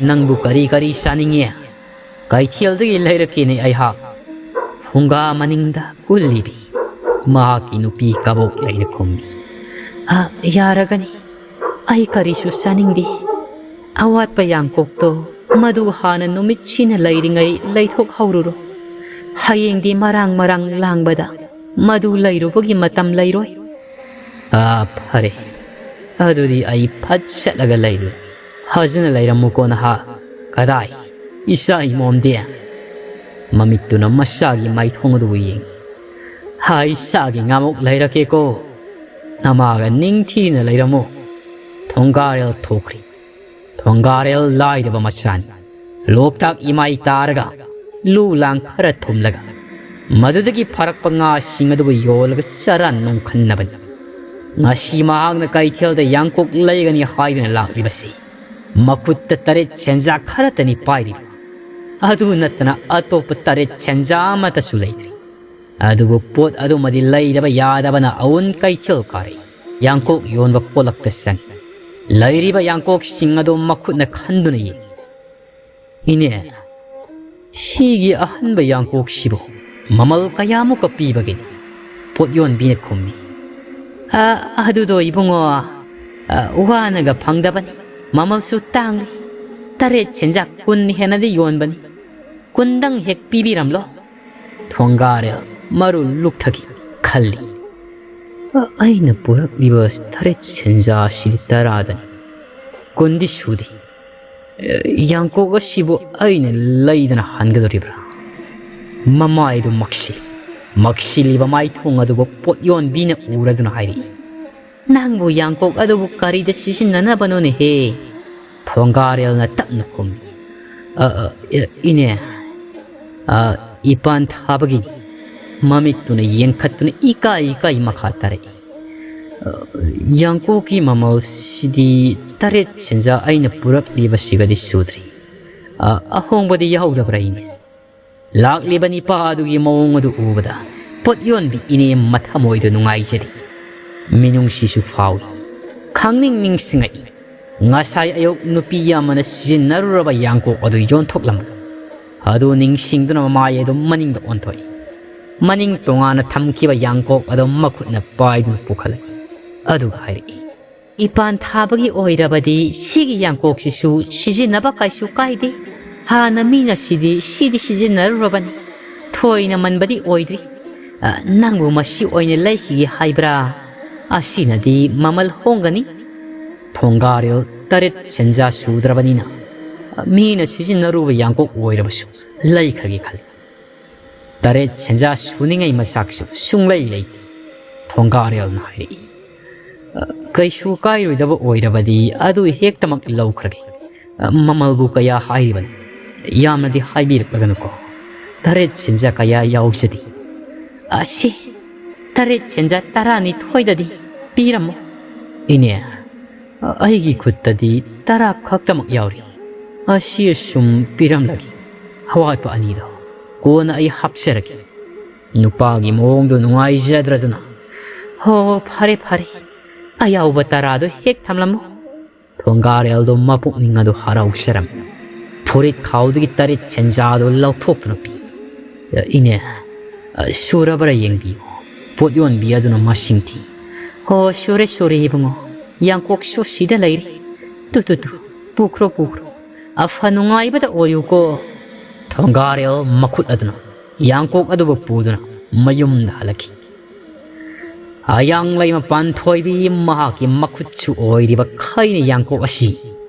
ꯅꯪꯕꯨ ꯀꯔꯤ ꯀꯔꯤ ꯆꯥꯅꯤꯡꯉꯤ? ꯀꯩꯊꯦꯜꯗꯒꯤ ꯂꯩꯔꯛꯀꯦꯅꯦ ꯑꯩꯍꯥꯛ꯫ ꯐꯨꯡꯒꯥ ꯃꯅꯤꯡꯗ ꯀꯨꯜꯂꯤꯕꯤ ꯃꯍꯥꯛꯀꯤ ꯅꯨꯄꯤ ꯀꯕꯣꯛ ꯂꯩꯅ ꯈꯨꯝꯃꯤ꯫ "ꯑ, ꯌꯥꯔꯒꯅꯤ꯫ ꯑꯩ ꯀꯔꯤꯁꯨ ꯆꯥꯅꯤꯡꯗꯦ꯫ ꯑꯋꯥꯠꯄ ꯌꯥꯡꯀꯣꯛꯇꯣ ꯃꯗꯨ ꯍꯥꯟꯅ ꯅꯨꯃꯤꯠꯁꯤꯅ ꯂꯩꯔꯤꯉꯩ ꯂꯩꯊꯣꯛꯍꯧꯔꯨꯔꯣ꯫ ꯍꯌꯦꯡꯗꯤ ꯃꯔꯥꯡ ꯃꯔꯥꯡ ꯂꯥꯡꯕꯗ ꯃꯗꯨ ꯂꯩꯔꯨꯕꯒꯤ ꯃꯇꯝ ꯂꯩꯔꯣꯏ"꯫ "ꯑꯥ, ꯐꯔꯦ꯫ ꯑꯗꯨꯗꯤ ꯑꯩ ꯐꯠ ꯆꯠꯂꯒ ꯂꯩꯔꯨ꯫ ꯐꯖꯅ ꯂꯩꯔꯝꯃꯨꯀꯣ ꯅꯍꯥꯛ"꯫ "ꯀꯗꯥꯏ? ꯏꯆꯥ ꯏꯃꯣꯝꯗꯤ?" ꯃꯃꯤꯠꯇꯨꯅ ꯃꯆꯥꯒꯤ ꯃꯥꯏꯊꯣꯡ ꯑꯗꯨꯕꯨ ꯌꯦꯡꯏ꯫ "ꯍꯥ, ꯏꯆꯥꯒꯤ ꯉꯥꯃꯨꯛ ꯂꯩꯔꯛꯀꯦꯀꯣ꯫ ꯅꯃꯥꯒ ꯅꯤꯡꯊꯤꯅ ꯂꯩꯔꯝꯃꯨ"꯫ ꯊꯣꯡꯒꯥꯔꯦꯜ ꯊꯣꯛꯈ꯭ꯔꯤ꯫ ꯊꯣꯡꯒꯥꯔꯦꯜ ꯂꯥꯏꯔꯕ ꯃꯆꯥꯅꯤ꯫ ꯂꯣꯛꯇꯥꯛ ꯏꯃꯥꯏ ꯇꯥꯔꯒ ꯂꯨ ꯂꯥꯡ ꯈꯔ ꯊꯨꯝꯂꯒ ꯃꯗꯨꯗꯒꯤ ꯐꯔꯛꯄ ꯉꯥꯁꯤꯡ ꯑꯗꯨꯕꯨ ꯌꯣꯜꯂꯒ ꯆꯔꯥ ꯅꯨꯡꯈꯟꯅꯕꯅꯤ꯫ ꯉꯁꯤ ꯃꯍꯥꯛꯅ ꯀꯩꯊꯦꯜꯗ ꯌꯥꯡꯀꯣꯛ ꯂꯩꯒꯅꯤ ꯍꯥꯏꯗꯨꯅ ꯂꯥꯛꯂꯤꯕꯁꯤ ꯃꯈꯨꯠꯇ ꯇꯔꯦꯠ ꯁꯦꯟꯖꯥ ꯈꯔꯇꯅꯤ ꯄꯥꯏꯔꯤꯕ꯫ ꯑꯗꯨ ꯅꯠꯇꯅ ꯑꯇꯣꯞꯄ ꯇꯔꯦꯠ ꯁꯦꯟꯖꯥ ꯑꯃꯠꯇꯁꯨ ꯂꯩꯇ꯭ꯔꯤ꯫ ꯑꯗꯨꯕꯨ ꯄꯣꯠ ꯑꯗꯨꯃꯗꯤ ꯂꯩꯗꯕ ꯌꯥꯗꯕꯅ ꯑꯋꯨꯟ ꯀꯩꯊꯦꯜ ꯀꯥꯔꯛꯏ꯫ ꯌꯥꯡꯀꯣꯛ ꯌꯣꯟꯕ ꯄꯣꯠꯂꯛꯇ ꯆꯪꯏ꯫ ꯂꯩꯔꯤꯕ ꯌꯥꯡꯀꯣꯛꯁꯤꯡ ꯑꯗꯨ ꯃꯈꯨꯠꯅ ꯈꯟꯗꯨꯅ ꯌꯦꯡꯏ꯫ "ꯏꯅꯦ, ꯁꯤꯒꯤ ꯑꯍꯟꯕ ꯌꯥꯡꯀꯣꯛꯁꯤꯕꯨ ꯃꯃꯜ ꯀꯌꯥꯃꯨꯛꯀ ꯄꯤꯕꯒꯦ?" ꯄꯣꯠ ꯌꯣꯟꯕꯤꯅ ꯈꯨꯝꯃꯤ꯫ "ꯑ, ꯑꯗꯨꯗꯣ ꯏꯕꯨꯡꯉꯣ, ꯑ, ꯋꯥꯅꯒ ꯐꯪꯗꯕꯅꯤ, ꯃꯃꯜꯁꯨ ꯇꯥꯡꯂꯤ꯫ ꯇꯔꯦꯠ ꯁꯦꯟꯖꯥ ꯀꯨꯟ ꯍꯦꯟꯅꯗꯤ ꯌꯣꯟꯕꯅꯤ꯫ ꯀꯨꯟꯗꯪ ꯍꯦꯛ ꯄꯤꯕꯤꯔꯝꯂꯣ꯫" ꯊꯣꯡꯒꯥꯔꯦꯜ ꯃꯔꯨ ꯂꯨꯛꯊꯈꯤ꯫ ꯈꯜꯂꯤ, "ꯑ-, ꯑꯩꯅ ꯄꯨꯔꯛꯂꯤꯕ ꯇꯔꯦꯠ ꯁꯦꯟꯖꯥꯁꯤꯗꯤ ꯇꯔꯥꯗꯅꯤ, ꯀꯨꯟꯗꯤ ꯁꯨꯗꯦ꯫ ꯑ, ꯌꯥꯡꯀꯣꯛ ꯑꯁꯤꯕꯨ ꯑꯩꯅ ꯂꯩꯗꯅ ꯍꯟꯒꯗꯧꯔꯤꯕ꯭ꯔꯥ?" ꯃꯃꯥꯏꯗꯨ ꯃꯛꯁꯤ, ꯃꯛꯁꯤꯜꯂꯤꯕ ꯃꯥꯏꯊꯣꯡ ꯑꯗꯨꯕꯨ ꯄꯣꯠ ꯌꯣꯟꯕꯤꯅ ꯎꯔꯗꯨꯅ ꯍꯥꯏꯔꯛꯏ, "ꯅꯪꯕꯨ ꯌꯥꯡꯀꯣꯛ ꯑꯗꯨꯕꯨ ꯀꯔꯤꯗ ꯁꯤꯖꯤꯟꯅꯅꯕꯅꯣꯅꯦꯍꯦ?" ꯊꯣꯡꯒꯥꯔꯦꯜꯅ ꯇꯞꯅ ꯈꯨꯝꯃꯤ, "ꯑ, ꯑ, ꯏ-, ꯏꯅꯦ, ꯑ, ꯏꯄꯥꯟ ꯊꯥꯕꯒꯤꯅꯤ꯫" ꯃꯃꯤꯠꯇꯨꯅ ꯌꯦꯡꯈꯠꯇꯨꯅ ꯏꯀꯥꯏ ꯏꯀꯥꯏ ꯃꯈꯥ ꯇꯥꯔꯛꯏ, "ꯑ, ꯌꯥꯡꯀꯣꯛꯀꯤ ꯃꯃꯜꯁꯤꯗꯤ ꯇꯔꯦꯠ ꯁꯦꯟꯖꯥ ꯑꯩꯅ ꯄꯨꯔꯛꯂꯤꯕꯁꯤꯒꯗꯤ ꯁꯨꯗ꯭ꯔꯤ꯫ ꯑ, ꯑꯍꯣꯡꯕꯗꯤ ꯌꯥꯎꯗꯕ꯭ꯔꯥ, ꯏꯅꯦ?" ꯂꯥꯛꯂꯤꯕ ꯅꯤꯄꯥ ꯑꯗꯨꯒꯤ ꯃꯑꯣꯡ ꯑꯗꯨ ꯎꯕꯗ ꯄꯣꯠ ꯌꯣꯟꯕꯤ ꯏꯅꯦ ꯃꯊꯃꯣꯏꯗ ꯅꯨꯡꯉꯥꯏꯖꯔꯤ꯫ ꯃꯤꯅꯨꯡꯁꯤꯁꯨ ꯐꯥꯎꯏ꯫ ꯈꯪꯅꯤꯡ ꯅꯤꯡꯁꯤꯡꯉꯛꯏ꯫ ꯉꯁꯥꯏ ꯑꯌꯨꯛ ꯅꯨꯄꯤ ꯑꯃꯅ ꯁꯤꯖꯤꯟꯅꯔꯨꯔꯕ ꯌꯥꯡꯀꯣꯛ ꯑꯗꯨ ꯌꯣꯟꯊꯣꯛꯂꯝꯕꯗꯣ꯫ ꯑꯗꯨ ꯅꯤꯡꯁꯤꯡꯗꯨꯅ ꯃꯃꯥꯏ ꯑꯗꯨ ꯃꯅꯤꯡꯗ ꯑꯣꯟꯊꯣꯛꯏ꯫ ꯃꯅꯤꯡ ꯇꯣꯉꯥꯟꯅ ꯊꯝꯈꯤꯕ ꯌꯥꯡꯀꯣꯛ ꯑꯗꯨ ꯃꯈꯨꯠꯅ ꯄꯥꯏꯗꯨꯅ ꯄꯨꯈꯠꯂꯛꯏ꯫ ꯑꯗꯨꯒ ꯍꯥꯏꯔꯛꯏ, "ꯏꯄꯥꯟ ꯊꯥꯕꯒꯤ ꯑꯣꯏꯔꯕꯗꯤ ꯁꯤꯒꯤ ꯌꯥꯡꯀꯣꯛꯁꯤꯁꯨ ꯁꯤꯖꯤꯟꯅꯕ ꯀꯩꯁꯨ ꯀꯥꯏꯗꯦ꯫ ꯍꯥꯟꯅ ꯃꯤꯅ ꯁꯤꯗꯤ, ꯁꯤꯗꯤ ꯁꯤꯖꯤꯟꯅꯔꯨꯔꯕꯅꯤ꯫ ꯊꯣꯏꯅ ꯃꯟꯕꯗꯤ ꯑꯣꯏꯗ꯭ꯔꯤ꯫ ꯑ, ꯅꯪꯕꯨ ꯃꯁꯤ ꯑꯣꯏꯅ ꯂꯩꯈꯤꯒꯦ ꯍꯥꯏꯕ꯭ꯔꯥ? ꯑꯁꯤꯅꯗꯤ ꯃꯃꯜ ꯍꯣꯡꯒꯅꯤ꯫" ꯊꯣꯡꯒꯥꯔꯦꯜ ꯇꯔꯦꯠ ꯁꯦꯟꯖꯥ ꯁꯨꯗ꯭ꯔꯕꯅꯤꯅ, ꯑ, ꯃꯤꯅ ꯁꯤꯖꯤꯟꯅꯔꯨꯕ ꯌꯥꯡꯀꯣꯛ ꯑꯣꯏꯔꯕꯁꯨ ꯂꯩꯈ꯭ꯔꯒꯦ ꯈꯜꯂꯤ꯫ "ꯇꯔꯦꯠ ꯁꯦꯟꯖꯥ ꯁꯨꯅꯤꯡꯉꯥꯏ ꯃꯆꯥꯛꯁꯨ ꯁꯨꯡꯂꯩ ꯂꯩꯇꯦ꯫" ꯊꯣꯡꯒꯥꯔꯦꯜꯅ ꯍꯥꯏꯔꯛꯏ꯫ "ꯑ, ꯀꯩꯁꯨ ꯀꯥꯏꯔꯣꯏꯗꯕ ꯑꯣꯏꯔꯕꯗꯤ ꯑꯗꯨ ꯍꯦꯛꯇꯃꯛ ꯂꯧꯈ꯭ꯔꯒꯦ꯫ ꯑ, ꯃꯃꯜꯕꯨ ꯀꯌꯥ ꯍꯥꯏꯔꯤꯕꯅꯣ? ꯌꯥꯝꯅꯗꯤ ꯍꯥꯏꯕꯤꯔꯛꯂꯒꯅꯨꯀꯣ꯫ ꯇꯔꯦꯠ ꯁꯦꯟꯖꯥ ꯀꯌꯥ ꯌꯥꯎꯖꯗꯦ꯫" "ꯑꯁꯤ, ꯇꯔꯦꯠ ꯁꯦꯟꯖꯥ ꯇꯔꯥꯅꯤꯊꯣꯏꯗꯗꯤ ꯄꯤꯔꯝꯃꯣ꯫" "ꯏꯅꯦ, ꯑ, ꯑꯩꯒꯤ ꯈꯨꯠꯇꯗꯤ ꯇꯔꯥ ꯈꯛꯇꯃꯛ ꯌꯥꯎꯔꯤ꯫ ꯑꯁꯤ ꯑꯁꯨꯝ ꯄꯤꯔꯝꯂꯒꯦ꯫ ꯑꯋꯥꯠꯄ ꯑꯅꯤꯗꯣ ꯀꯣꯟꯅ ꯑꯩ ꯍꯥꯞꯆꯔꯒꯦ꯫" ꯅꯨꯄꯥꯒꯤ ꯃꯑꯣꯡꯗꯨ ꯅꯨꯡꯉꯥꯏꯖꯗ꯭ꯔꯗꯨꯅ, "ꯍꯣ, ꯐꯔꯦ, ꯐꯔꯦ, ꯑꯌꯥꯎꯕ ꯇꯔꯥꯗꯣ ꯍꯦꯛ ꯊꯝꯂꯝꯃꯨ꯫" ꯊꯣꯡꯒꯥꯔꯦꯜꯗꯣ ꯃꯄꯨꯛꯅꯤꯡ ꯑꯗꯨ ꯍꯔꯥꯎꯖꯔꯝꯃꯤ꯫ ꯐꯨꯔꯤꯠ ꯈꯥꯎꯗꯒꯤ ꯇꯔꯦꯠ ꯁꯦꯟꯖꯥꯗꯨ ꯂꯧꯊꯣꯛꯇꯨꯅ ꯄꯤ꯫ "ꯏꯅꯦ, ꯁꯨꯔꯕ꯭ꯔꯥ ꯌꯦꯡꯕꯤꯌꯨ", ꯄꯣꯠ ꯌꯣꯟꯕꯤ ꯑꯗꯨꯅ ꯃꯁꯤꯡ ꯊꯤ꯫ "ꯍꯣ, ꯁꯨꯔꯦ, ꯁꯨꯔꯦ ꯏꯕꯨꯡꯉꯣ꯫ ꯌꯥꯡꯀꯣꯛꯁꯨ ꯁꯤꯗ ꯂꯩꯔꯤ꯫ ꯇꯨ, ꯇꯨ, ꯇꯨ, ꯄꯨꯈ꯭ꯔꯣ, ꯄꯨꯈ꯭ꯔꯣ꯫ ꯑꯐ ꯅꯨꯡꯉꯥꯏꯕꯗ ꯑꯣꯏꯌꯨꯀꯣ"꯫ ꯊꯣꯡꯒꯥꯔꯦꯜ ꯃꯈꯨꯠ ꯑꯗꯨꯅ ꯌꯥꯡꯀꯣꯛ ꯑꯗꯨꯕꯨ ꯄꯨꯗꯨꯅ ꯃꯌꯨꯝꯗ ꯍꯜꯂꯛꯈꯤ꯫ ꯑꯌꯥꯡꯂꯩꯃ ꯄꯥꯟꯊꯣꯏꯕꯤ ꯃꯍꯥꯛꯀꯤ ꯃꯈꯨꯠꯁꯨ ꯑꯣꯏꯔꯤꯕ ꯈꯩꯅ ꯌꯥꯡꯀꯣꯛ ꯑꯁꯤ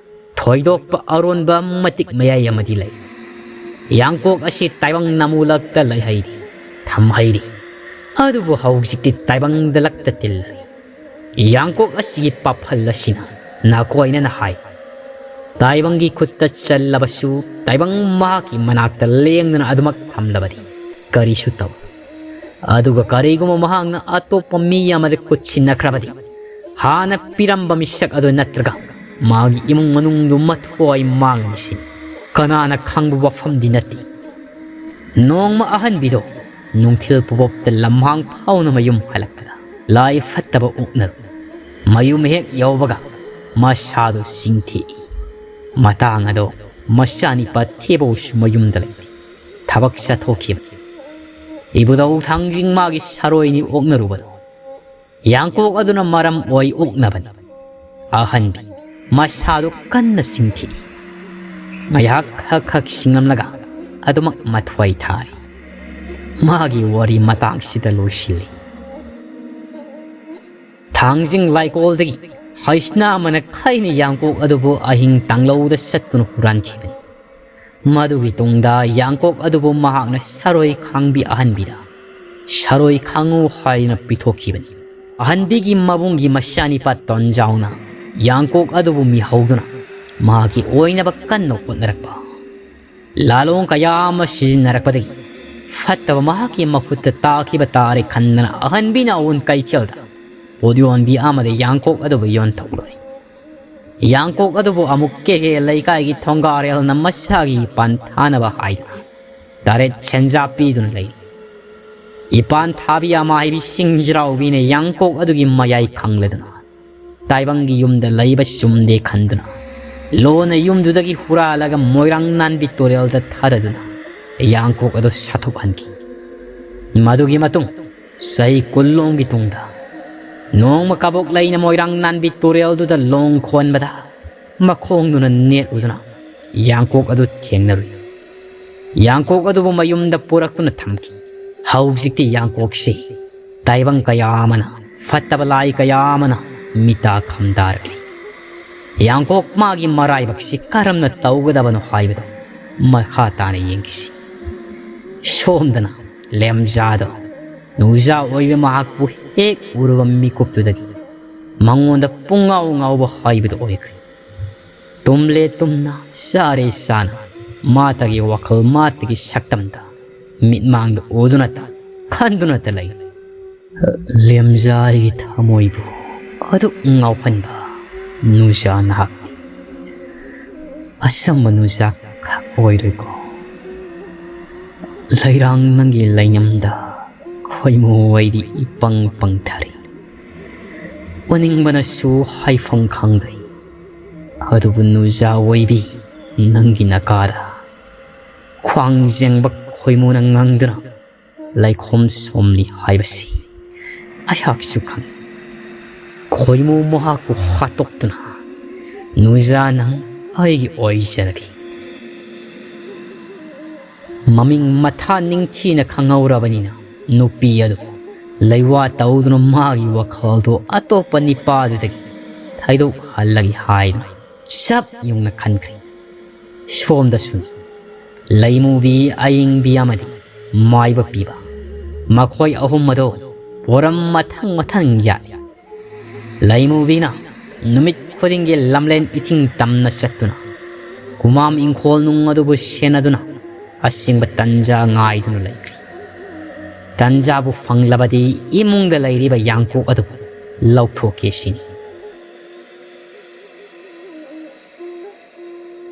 ꯊꯣꯏꯗꯣꯛꯄ ꯑꯔꯣꯟꯕ ꯃꯇꯤꯛ ꯃꯌꯥꯏ ꯑꯃꯗꯤ ꯂꯩ꯫ ꯌꯥꯡꯀꯣꯛ ꯑꯁꯤ ꯇꯥꯏꯕꯪ ꯅꯃꯨꯂꯛꯇ ꯂꯩꯍꯩꯔꯤ, ꯊꯝꯍꯩꯔꯤ꯫ ꯑꯗꯨꯕꯨ ꯍꯧꯖꯤꯛꯇꯤ ꯇꯥꯏꯕꯪꯗ ꯂꯛꯇ ꯇꯤꯜꯂꯔꯤ꯫ ꯌꯥꯡꯀꯣꯛ ꯑꯁꯤꯒꯤ ꯄꯥꯐꯜ ꯑꯁꯤꯅ ꯅꯥꯀꯣꯏꯅꯅ ꯍꯥꯏ, ꯇꯥꯏꯕꯪꯒꯤ ꯈꯨꯠꯇ ꯆꯜꯂꯕꯁꯨ ꯇꯥꯏꯕꯪ ꯃꯍꯥꯛꯀꯤ ꯃꯅꯥꯛꯇ ꯂꯦꯡꯗꯅ ꯑꯗꯨꯃꯛ ꯊꯝꯂꯕꯗꯤ ꯀꯔꯤꯁꯨ ꯇꯧ꯫ ꯑꯗꯨꯒ ꯀꯔꯤꯒꯨꯝꯕ ꯃꯍꯥꯛꯅ ꯑꯇꯣꯞꯄ ꯃꯤ ꯑꯃꯗ ꯈꯨꯠ ꯁꯤꯟꯅꯈ꯭ꯔꯕꯗꯤ, ꯍꯥꯟꯅ ꯄꯤꯔꯝꯕ ꯃꯤꯁꯛ ꯑꯗꯨ ꯅꯠꯇ꯭ꯔꯒ ꯃꯥꯒꯤ ꯏꯃꯨꯡ ꯃꯅꯨꯡꯗꯨ ꯃꯊꯣꯏ ꯃꯥꯡꯂꯅꯤ ꯁꯤꯅꯤ꯫ ꯀꯅꯥꯅ ꯈꯪꯕ ꯋꯥꯐꯝꯗꯤ ꯅꯠꯇꯦ꯫ ꯅꯣꯡꯃ ꯑꯍꯟꯕꯤꯗꯣ ꯅꯨꯡꯊꯤꯜ ꯄꯨꯕꯣꯞꯇ ꯂꯝꯍꯥꯡ ꯐꯥꯎꯅ ꯃꯌꯨꯝ ꯍꯜꯂꯛꯄꯗ ꯂꯥꯏ ꯐꯠꯇꯕ ꯑꯣꯛꯅꯔꯨ ꯃꯌꯨꯝ ꯍꯦꯛ ꯌꯧꯕꯒ ꯃꯁꯥꯗꯨ ꯆꯤꯡꯊꯦꯛꯏ꯫ ꯃꯇꯥꯡ ꯑꯗꯣ ꯃꯆꯥꯅꯤꯄꯥ ꯊꯦꯕꯧꯁꯨ ꯃꯌꯨꯝꯗ ꯂꯩꯇꯦ, ꯊꯕꯛ ꯆꯠꯊꯣꯛꯈꯤꯕꯅꯤ꯫ ꯏꯕꯨꯙꯧ ꯊꯥꯡꯖꯤꯡ ꯃꯥꯒꯤ ꯁꯔꯣꯏꯅꯤ ꯑꯣꯛꯅꯔꯨꯕꯗꯣ ꯌꯥꯡꯀꯣꯛ ꯑꯗꯨꯅ ꯃꯔꯝ ꯑꯣꯏ ꯑꯣꯛꯅꯕꯅꯤ꯫ ꯑꯍꯟꯕꯤ ꯃꯁꯥꯗꯨ ꯀꯟꯅ ꯆꯤꯡꯊꯤꯛꯏ꯫ ꯉꯥꯏꯍꯥꯛ ꯈꯛ ꯈꯛ ꯁꯤꯡꯂꯝꯂꯒ ꯑꯗꯨꯃꯛ ꯃꯊ꯭ꯋꯥꯏ ꯊꯥꯔꯤ꯫ ꯃꯥꯒꯤ ꯋꯥꯔꯤ ꯃꯇꯥꯡꯁꯤꯗ ꯂꯣꯏꯁꯤꯜꯂꯤ꯫ ꯊꯥꯡꯖꯤꯡ ꯂꯥꯏꯀꯣꯜꯗꯒꯤ ꯍꯩꯁꯅꯥ ꯑꯃꯅ ꯈꯩꯅ ꯌꯥꯡꯀꯣꯛ ꯑꯗꯨꯕꯨ ꯑꯍꯤꯡ ꯇꯥꯡꯂꯧꯗ ꯆꯠꯇꯨꯅ ꯍꯨꯔꯥꯟꯈꯤꯕꯅꯤ꯫ ꯃꯗꯨꯒꯤ ꯇꯨꯡꯗ ꯌꯥꯡꯀꯣꯛ ꯑꯗꯨꯕꯨ ꯃꯍꯥꯛꯅ ꯁꯔꯣꯏ ꯈꯥꯡꯕꯤ ꯑꯍꯟꯕꯤꯗ ꯁꯔꯣꯏ ꯈꯥꯡꯉꯨ ꯍꯥꯏꯅ ꯄꯤꯊꯣꯛꯈꯤꯕꯅꯤ꯫ ꯑꯍꯟꯕꯤꯒꯤ ꯃꯕꯨꯡꯒꯤ ꯃꯆꯥꯅꯤꯄꯥ ꯇꯣꯟꯖꯥꯎꯅ ꯌꯥꯡꯀꯣꯛ ꯑꯗꯨꯕꯨ ꯃꯤꯍꯧꯗꯨꯅ ꯃꯍꯥꯛꯀꯤ ꯑꯣꯏꯅꯕ ꯀꯟꯅ ꯍꯣꯠꯅꯔꯛꯄ, ꯂꯥꯂꯣꯡ ꯀꯌꯥ ꯑꯃ ꯁꯤꯖꯤꯟꯅꯔꯛꯄꯗꯒꯤ ꯐꯠꯇꯕ ꯃꯍꯥꯛꯀꯤ ꯃꯈꯨꯠꯇ ꯇꯥꯈꯤꯕ ꯇꯥꯔꯦ ꯈꯟꯗꯅ ꯑꯍꯟꯕꯤꯅ ꯑꯋꯨꯟ ꯀꯩꯊꯦꯜꯗ ꯄꯣꯠ ꯌꯣꯟꯕꯤ ꯑꯃꯗ ꯌꯥꯡꯀꯣꯛ ꯑꯗꯨꯕꯨ ꯌꯣꯟꯊꯣꯛꯂꯨꯔꯦ꯫ ꯌꯥꯡꯀꯣꯛ ꯑꯗꯨꯕꯨ ꯑꯃꯨꯛ ꯀꯦꯒꯦ ꯂꯩꯀꯥꯏꯒꯤ ꯊꯣꯡꯒꯥꯔꯦꯜꯅ ꯃꯁꯥꯒꯤ ꯏꯄꯥꯟ ꯊꯥꯅꯕ ꯍꯥꯏꯗꯨꯅ ꯇꯔꯦꯠ ꯁꯦꯟꯖꯥ ꯄꯤꯗꯨꯅ ꯂꯩꯔꯤ꯫ ꯏꯄꯥꯟ ꯊꯥꯕꯤ ꯑꯃ ꯍꯥꯏꯕꯤ ꯁꯤꯡꯖꯤꯔꯥꯎꯕꯤꯅ ꯌꯥꯡꯀꯣꯛ ꯑꯗꯨꯒꯤ ꯃꯌꯥꯏ ꯈꯪꯂꯗꯨꯅ ꯇꯥꯏꯕꯪꯒꯤ ꯌꯨꯝꯗ ꯂꯩꯕ ꯆꯨꯝꯗꯦ ꯈꯟꯗꯨꯅ ꯂꯣꯟꯅ ꯌꯨꯝꯗꯨꯗꯒꯤ ꯍꯨꯔꯥꯜꯂꯒ ꯃꯣꯏꯔꯥꯡ ꯅꯥꯟꯕꯤ ꯇꯨꯔꯦꯜꯗ ꯊꯥꯗꯗꯨꯅ ꯌꯥꯡꯀꯣꯛ ꯑꯗꯨ ꯁꯥꯊꯨꯞꯍꯟꯈꯤ꯫ ꯃꯗꯨꯒꯤ ꯃꯇꯨꯡ ꯆꯍꯤ ꯀꯨꯟꯂꯣꯝꯒꯤ ꯇꯨꯡꯗ ꯅꯣꯡꯃ ꯀꯕꯣꯛ ꯂꯩꯅ ꯃꯣꯏꯔꯥꯡ ꯅꯥꯟꯕꯤ ꯇꯨꯔꯦꯜꯗꯨꯗ ꯂꯣꯡ ꯈꯣꯟꯕꯗ ꯃꯈꯣꯡꯗꯨꯅ ꯅꯦꯠꯂꯨꯗꯨꯅ ꯌꯥꯡꯀꯣꯛ ꯑꯗꯨ ꯊꯦꯡꯅꯔꯨꯏ꯫ ꯌꯥꯡꯀꯣꯛ ꯑꯗꯨꯕꯨ ꯃꯌꯨꯝꯗ ꯄꯨꯔꯛꯇꯨꯅ ꯊꯝꯈꯤ꯫ ꯍꯧꯖꯤꯛꯇꯤ ꯌꯥꯡꯀꯣꯛꯁꯤ ꯇꯥꯏꯕꯪ ꯀꯌꯥ ꯑꯃꯅ, ꯐꯠꯇꯕ ꯂꯥꯏ ꯀꯌꯥ ꯑꯃꯅ ꯃꯤꯇꯥ ꯈꯝꯗꯥꯔꯛꯂꯤ꯫ ꯌꯥꯡꯀꯣꯛ ꯃꯥꯒꯤ ꯃꯔꯥꯏꯕꯛꯁꯤ ꯀꯔꯝꯅ ꯇꯧꯒꯗꯕꯅꯣ ꯍꯥꯏꯕꯗꯨ ꯃꯈꯥ ꯇꯥꯅ ꯌꯦꯡꯈꯤꯁꯤ꯫ ꯁꯣꯝꯗꯅ ꯂꯦꯝꯖꯥꯗꯣ ꯅꯨꯖꯥ ꯑꯣꯏꯕ ꯃꯍꯥꯛꯄꯨ ꯍꯦꯛ ꯎꯔꯨꯕ ꯃꯤꯀꯨꯞꯇꯨꯗꯒꯤ ꯃꯉꯣꯟꯗ ꯄꯨꯡꯉꯥꯎ ꯉꯥꯎꯕ ꯍꯥꯏꯕꯗꯨ ꯑꯣꯏꯈ꯭ꯔꯦ꯫ ꯇꯨꯝꯂꯦ ꯇꯨꯝꯅ, ꯆꯥꯔꯦ ꯆꯥꯅ, ꯃꯥꯇꯒꯤ ꯋꯥꯈꯜ, ꯃꯥꯇꯒꯤ ꯁꯛꯇꯝꯗ ꯃꯤꯠꯃꯥꯡꯗ ꯎꯗꯨꯅꯇ, ꯈꯟꯗꯨꯅꯇ ꯂꯩ꯫ ꯂꯦꯝꯖꯥ ꯑꯩꯒꯤ ꯊꯃꯣꯏꯕꯨ ꯑꯗꯨꯛ ꯉꯥꯎꯍꯟꯕ ꯅꯨꯖꯥ ꯅꯍꯥꯛꯇꯤ ꯑꯆꯝꯕ ꯅꯨꯖꯥ ꯈꯛ ꯑꯣꯏꯔꯣꯏꯀꯣ꯫ ꯂꯩꯔꯥꯡ ꯅꯪꯒꯤ ꯂꯩꯅꯝꯗ ꯈꯣꯏꯃꯨ ꯑꯩꯗꯤ ꯏꯄꯪ ꯄꯪꯊꯔꯤ꯫ ꯑꯣꯅꯤꯡꯕꯅꯁꯨ ꯍꯥꯏꯐꯝ ꯈꯪꯗ꯭ꯔꯦ꯫ ꯑꯗꯨꯕꯨ ꯅꯨꯖꯥ ꯑꯣꯏꯕꯤ, ꯅꯪꯒꯤ ꯅꯀꯥꯗ ꯈ꯭ꯋꯥꯡ ꯌꯦꯡꯕ ꯈꯣꯏꯃꯨꯅ ꯉꯥꯡꯗꯨꯅ ꯂꯩꯈꯣꯝ ꯁꯣꯝꯂꯤ ꯍꯥꯏꯕꯁꯤ ꯑꯩꯍꯥꯛꯁꯨ ꯈꯪꯏ꯫ ꯈꯣꯏꯃꯨ ꯃꯍꯥꯛꯄꯨ ꯍꯥꯠꯇꯣꯛꯇꯨꯅ ꯅꯨꯖꯥ ꯅꯪ ꯑꯩꯒꯤ ꯑꯣꯏꯖꯔꯒꯦ꯫ ꯃꯃꯤꯡ ꯃꯊꯥ ꯅꯤꯡꯊꯤꯅ ꯈꯪꯍꯧꯔꯕꯅꯤꯅ ꯅꯨꯄꯤ ꯑꯗꯨ ꯂꯩꯋꯥ ꯇꯧꯗꯨꯅ ꯃꯥꯒꯤ ꯋꯥꯈꯜꯗꯨ ꯑꯇꯣꯞꯄ ꯅꯤꯄꯥꯗꯨꯗꯒꯤ ꯊꯩꯗꯣꯛꯍꯜꯂꯒꯦ ꯍꯥꯏꯗꯨꯅ ꯆꯞ ꯌꯨꯡꯅ ꯈꯟꯈ꯭ꯔꯦ꯫ ꯁꯣꯝꯗꯁꯨ ꯂꯩꯃꯨꯕꯤ, ꯑꯏꯪꯕꯤ ꯑꯃꯗꯤ ꯃꯥꯏꯕ ꯄꯤꯕ, ꯃꯈꯣꯏ ꯑꯍꯨꯝ ꯑꯗꯨ ꯄꯣꯔꯝ ꯃꯊꯪ ꯃꯊꯪ ꯌꯥꯠꯂꯤ꯫ ꯂꯩꯃꯨꯕꯤꯅ ꯅꯨꯃꯤꯠ ꯈꯨꯗꯤꯡꯒꯤ ꯂꯝꯂꯦꯟ ꯏꯊꯤꯡ ꯇꯝꯅ ꯆꯠꯇꯨꯅ ꯈꯨꯃꯥꯝ ꯏꯪꯈꯣꯜ ꯅꯨꯡ ꯑꯗꯨꯕꯨ ꯁꯦꯟꯅꯗꯨꯅ ꯑꯁꯤꯡꯕ ꯇꯟꯖꯥ ꯉꯥꯏꯗꯨꯅ ꯂꯩꯈ꯭ꯔꯤ꯫ ꯇꯟꯖꯥꯕꯨ ꯐꯪꯂꯕꯗꯤ ꯏꯃꯨꯡꯗ ꯂꯩꯔꯤꯕ ꯌꯥꯡꯀꯣꯛ ꯑꯗꯨ ꯂꯧꯊꯣꯛꯀꯦ ꯁꯤꯅꯤ꯫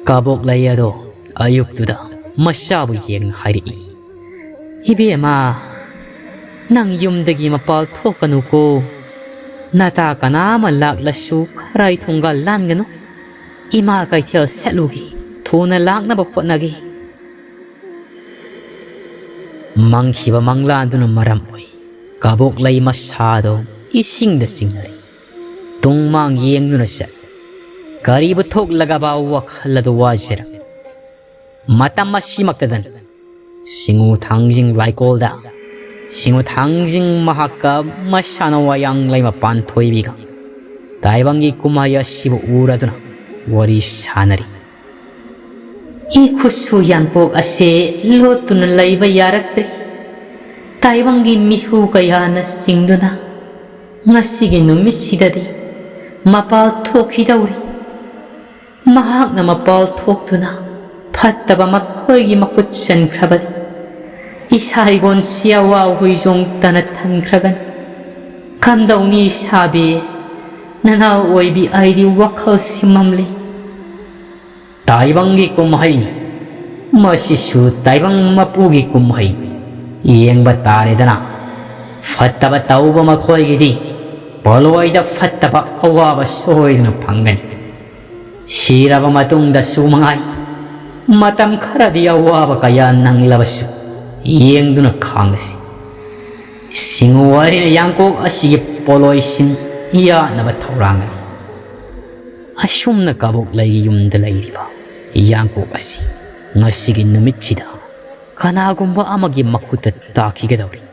ꯀꯕꯣꯛꯂꯩ ꯑꯗꯣ ꯑꯌꯨꯛꯇꯨꯗ ꯃꯆꯥꯕꯨ ꯌꯦꯡꯅ ꯍꯥꯏꯔꯛꯏ, "ꯏꯕꯦꯝꯃ, ꯅꯪ ꯌꯨꯝꯗꯒꯤ ꯃꯄꯥꯜ ꯊꯣꯛꯀꯅꯨꯀꯣ꯫ ꯅꯇꯥ ꯀꯅꯥ ꯑꯃ ꯂꯥꯛꯂꯁꯨ ꯈꯔꯥꯏ ꯊꯣꯡꯒꯥꯜ ꯂꯥꯟꯒꯅꯨ꯫ ꯏꯃꯥ ꯀꯩꯊꯦꯜ ꯆꯠꯂꯨꯒꯦ, ꯊꯨꯅ ꯂꯥꯛꯅꯕ ꯍꯣꯠꯅꯒꯦ꯫ ꯃꯪꯈꯤꯕ ꯃꯪꯂꯥꯟꯗꯨꯅ ꯃꯔꯝ ꯑꯣꯏ ꯀꯕꯣꯛꯂꯩ ꯃꯁꯥꯗꯣ ꯏꯁꯤꯡꯗ ꯆꯤꯡꯅꯔꯦ꯫ ꯇꯨꯡ ꯃꯥꯡ ꯌꯦꯡꯗꯨꯅ ꯆꯠꯂꯤ꯫ ꯀꯔꯤꯕꯨ ꯊꯣꯛꯂꯒꯕ ꯋꯥꯈꯜ ꯑꯗꯨ ꯋꯥꯖꯔꯝꯃꯤ꯫ ꯃꯇꯝ ꯑꯁꯤꯃꯛꯇꯗꯅꯤ ꯁꯤꯡꯉꯨ ꯊꯥꯡꯖꯤꯡ ꯂꯥꯏꯀꯣꯜꯗ ꯁꯤꯡꯉꯨ ꯊꯥꯡꯖꯤꯡ ꯃꯍꯥꯛꯀ ꯃꯁꯥꯅ ꯋꯥꯌꯥꯡ ꯂꯩꯃ ꯄꯥꯟꯊꯣꯏꯕꯤꯒ ꯇꯥꯏꯕꯪꯒꯤ ꯀꯨꯝꯍꯩ ꯑꯁꯤꯕꯨ ꯎꯔꯗꯨꯅ ꯋꯥꯔꯤ ꯁꯥꯅꯔꯤ꯫ ꯏ ꯈꯨꯠꯁꯨ ꯌꯥꯡꯀꯣꯛ ꯑꯁꯦ ꯂꯣꯠꯇꯨꯅ ꯂꯩꯕ ꯌꯥꯔꯛꯇ꯭ꯔꯦ꯫ ꯇꯥꯏꯕꯪꯒꯤ ꯃꯤꯍꯨ ꯀꯌꯥꯅ ꯆꯤꯡꯗꯨꯅ ꯉꯁꯤꯒꯤ ꯅꯨꯃꯤꯠꯁꯤꯗꯗꯤ ꯃꯄꯥꯜ ꯊꯣꯛꯈꯤꯗꯧꯔꯤ꯫ ꯃꯍꯥꯛꯅ ꯃꯄꯥꯜ ꯊꯣꯛꯇꯨꯅ ꯐꯠꯇꯕ ꯃꯈꯣꯏꯒꯤ ꯃꯈꯨꯠ ꯆꯟꯈ꯭ꯔꯕꯅꯤ꯫ ꯏꯁꯥ ꯏꯒꯣꯟꯁꯤ ꯑꯋꯥ ꯍꯨꯏꯖꯣꯡ ꯇꯅ ꯊꯟꯈ꯭ꯔꯒꯅꯤ꯫ ꯀꯝꯗꯧꯅꯤ ꯏꯁꯥꯕꯤ? ꯅꯅꯥꯎ ꯑꯣꯏꯕꯤ ꯑꯩꯗꯤ ꯋꯥꯈꯜ ꯁꯤꯃꯝꯂꯤ꯫ ꯇꯥꯏꯕꯪꯒꯤ ꯀꯨꯝꯍꯩꯅꯤ꯫ ꯃꯁꯤꯁꯨ ꯇꯥꯏꯕꯪ ꯃꯄꯨꯒꯤ ꯀꯨꯝꯍꯩꯅꯤ꯫ ꯌꯦꯡꯕ ꯇꯥꯔꯦꯗꯅ꯫ ꯐꯠꯇꯕ ꯇꯧꯕ ꯃꯈꯣꯏꯒꯤꯗꯤ ꯄꯣꯂꯣꯏꯗ ꯐꯠꯇꯕ ꯑꯋꯥꯕ ꯁꯣꯏꯗꯅ ꯐꯪꯒꯅꯤ꯫ ꯁꯤꯔꯕ ꯃꯇꯨꯡꯗꯁꯨ ꯃꯉꯥꯏ, ꯃꯇꯝ ꯈꯔꯗꯤ ꯑꯋꯥꯕ ꯀꯌꯥ ꯅꯪꯂꯕꯁꯨ ꯌꯦꯡꯗꯨꯅ ꯈꯥꯡꯂꯁꯤ꯫ ꯁꯤꯡꯉꯨ ꯑꯩꯅ ꯌꯥꯡꯀꯣꯛ ꯑꯁꯤꯒꯤ ꯄꯣꯂꯣꯏꯁꯤꯡ ꯌꯥꯠꯅꯕ ꯊꯧꯔꯥꯡꯒꯅꯤ꯫ ꯑꯁꯨꯝꯅ ꯀꯕꯣꯛꯂꯩꯒꯤ ꯌꯨꯝꯗ ꯂꯩꯔꯤꯕ ꯌꯥꯡꯀꯣꯛ ꯑꯁꯤ ꯉꯁꯤꯒꯤ ꯅꯨꯃꯤꯠꯁꯤꯗ ꯀꯅꯥꯒꯨꯝꯕ ꯑꯃꯒꯤ ꯃꯈꯨꯠꯇ ꯇꯥꯈꯤꯒꯗꯧꯔꯤ꯫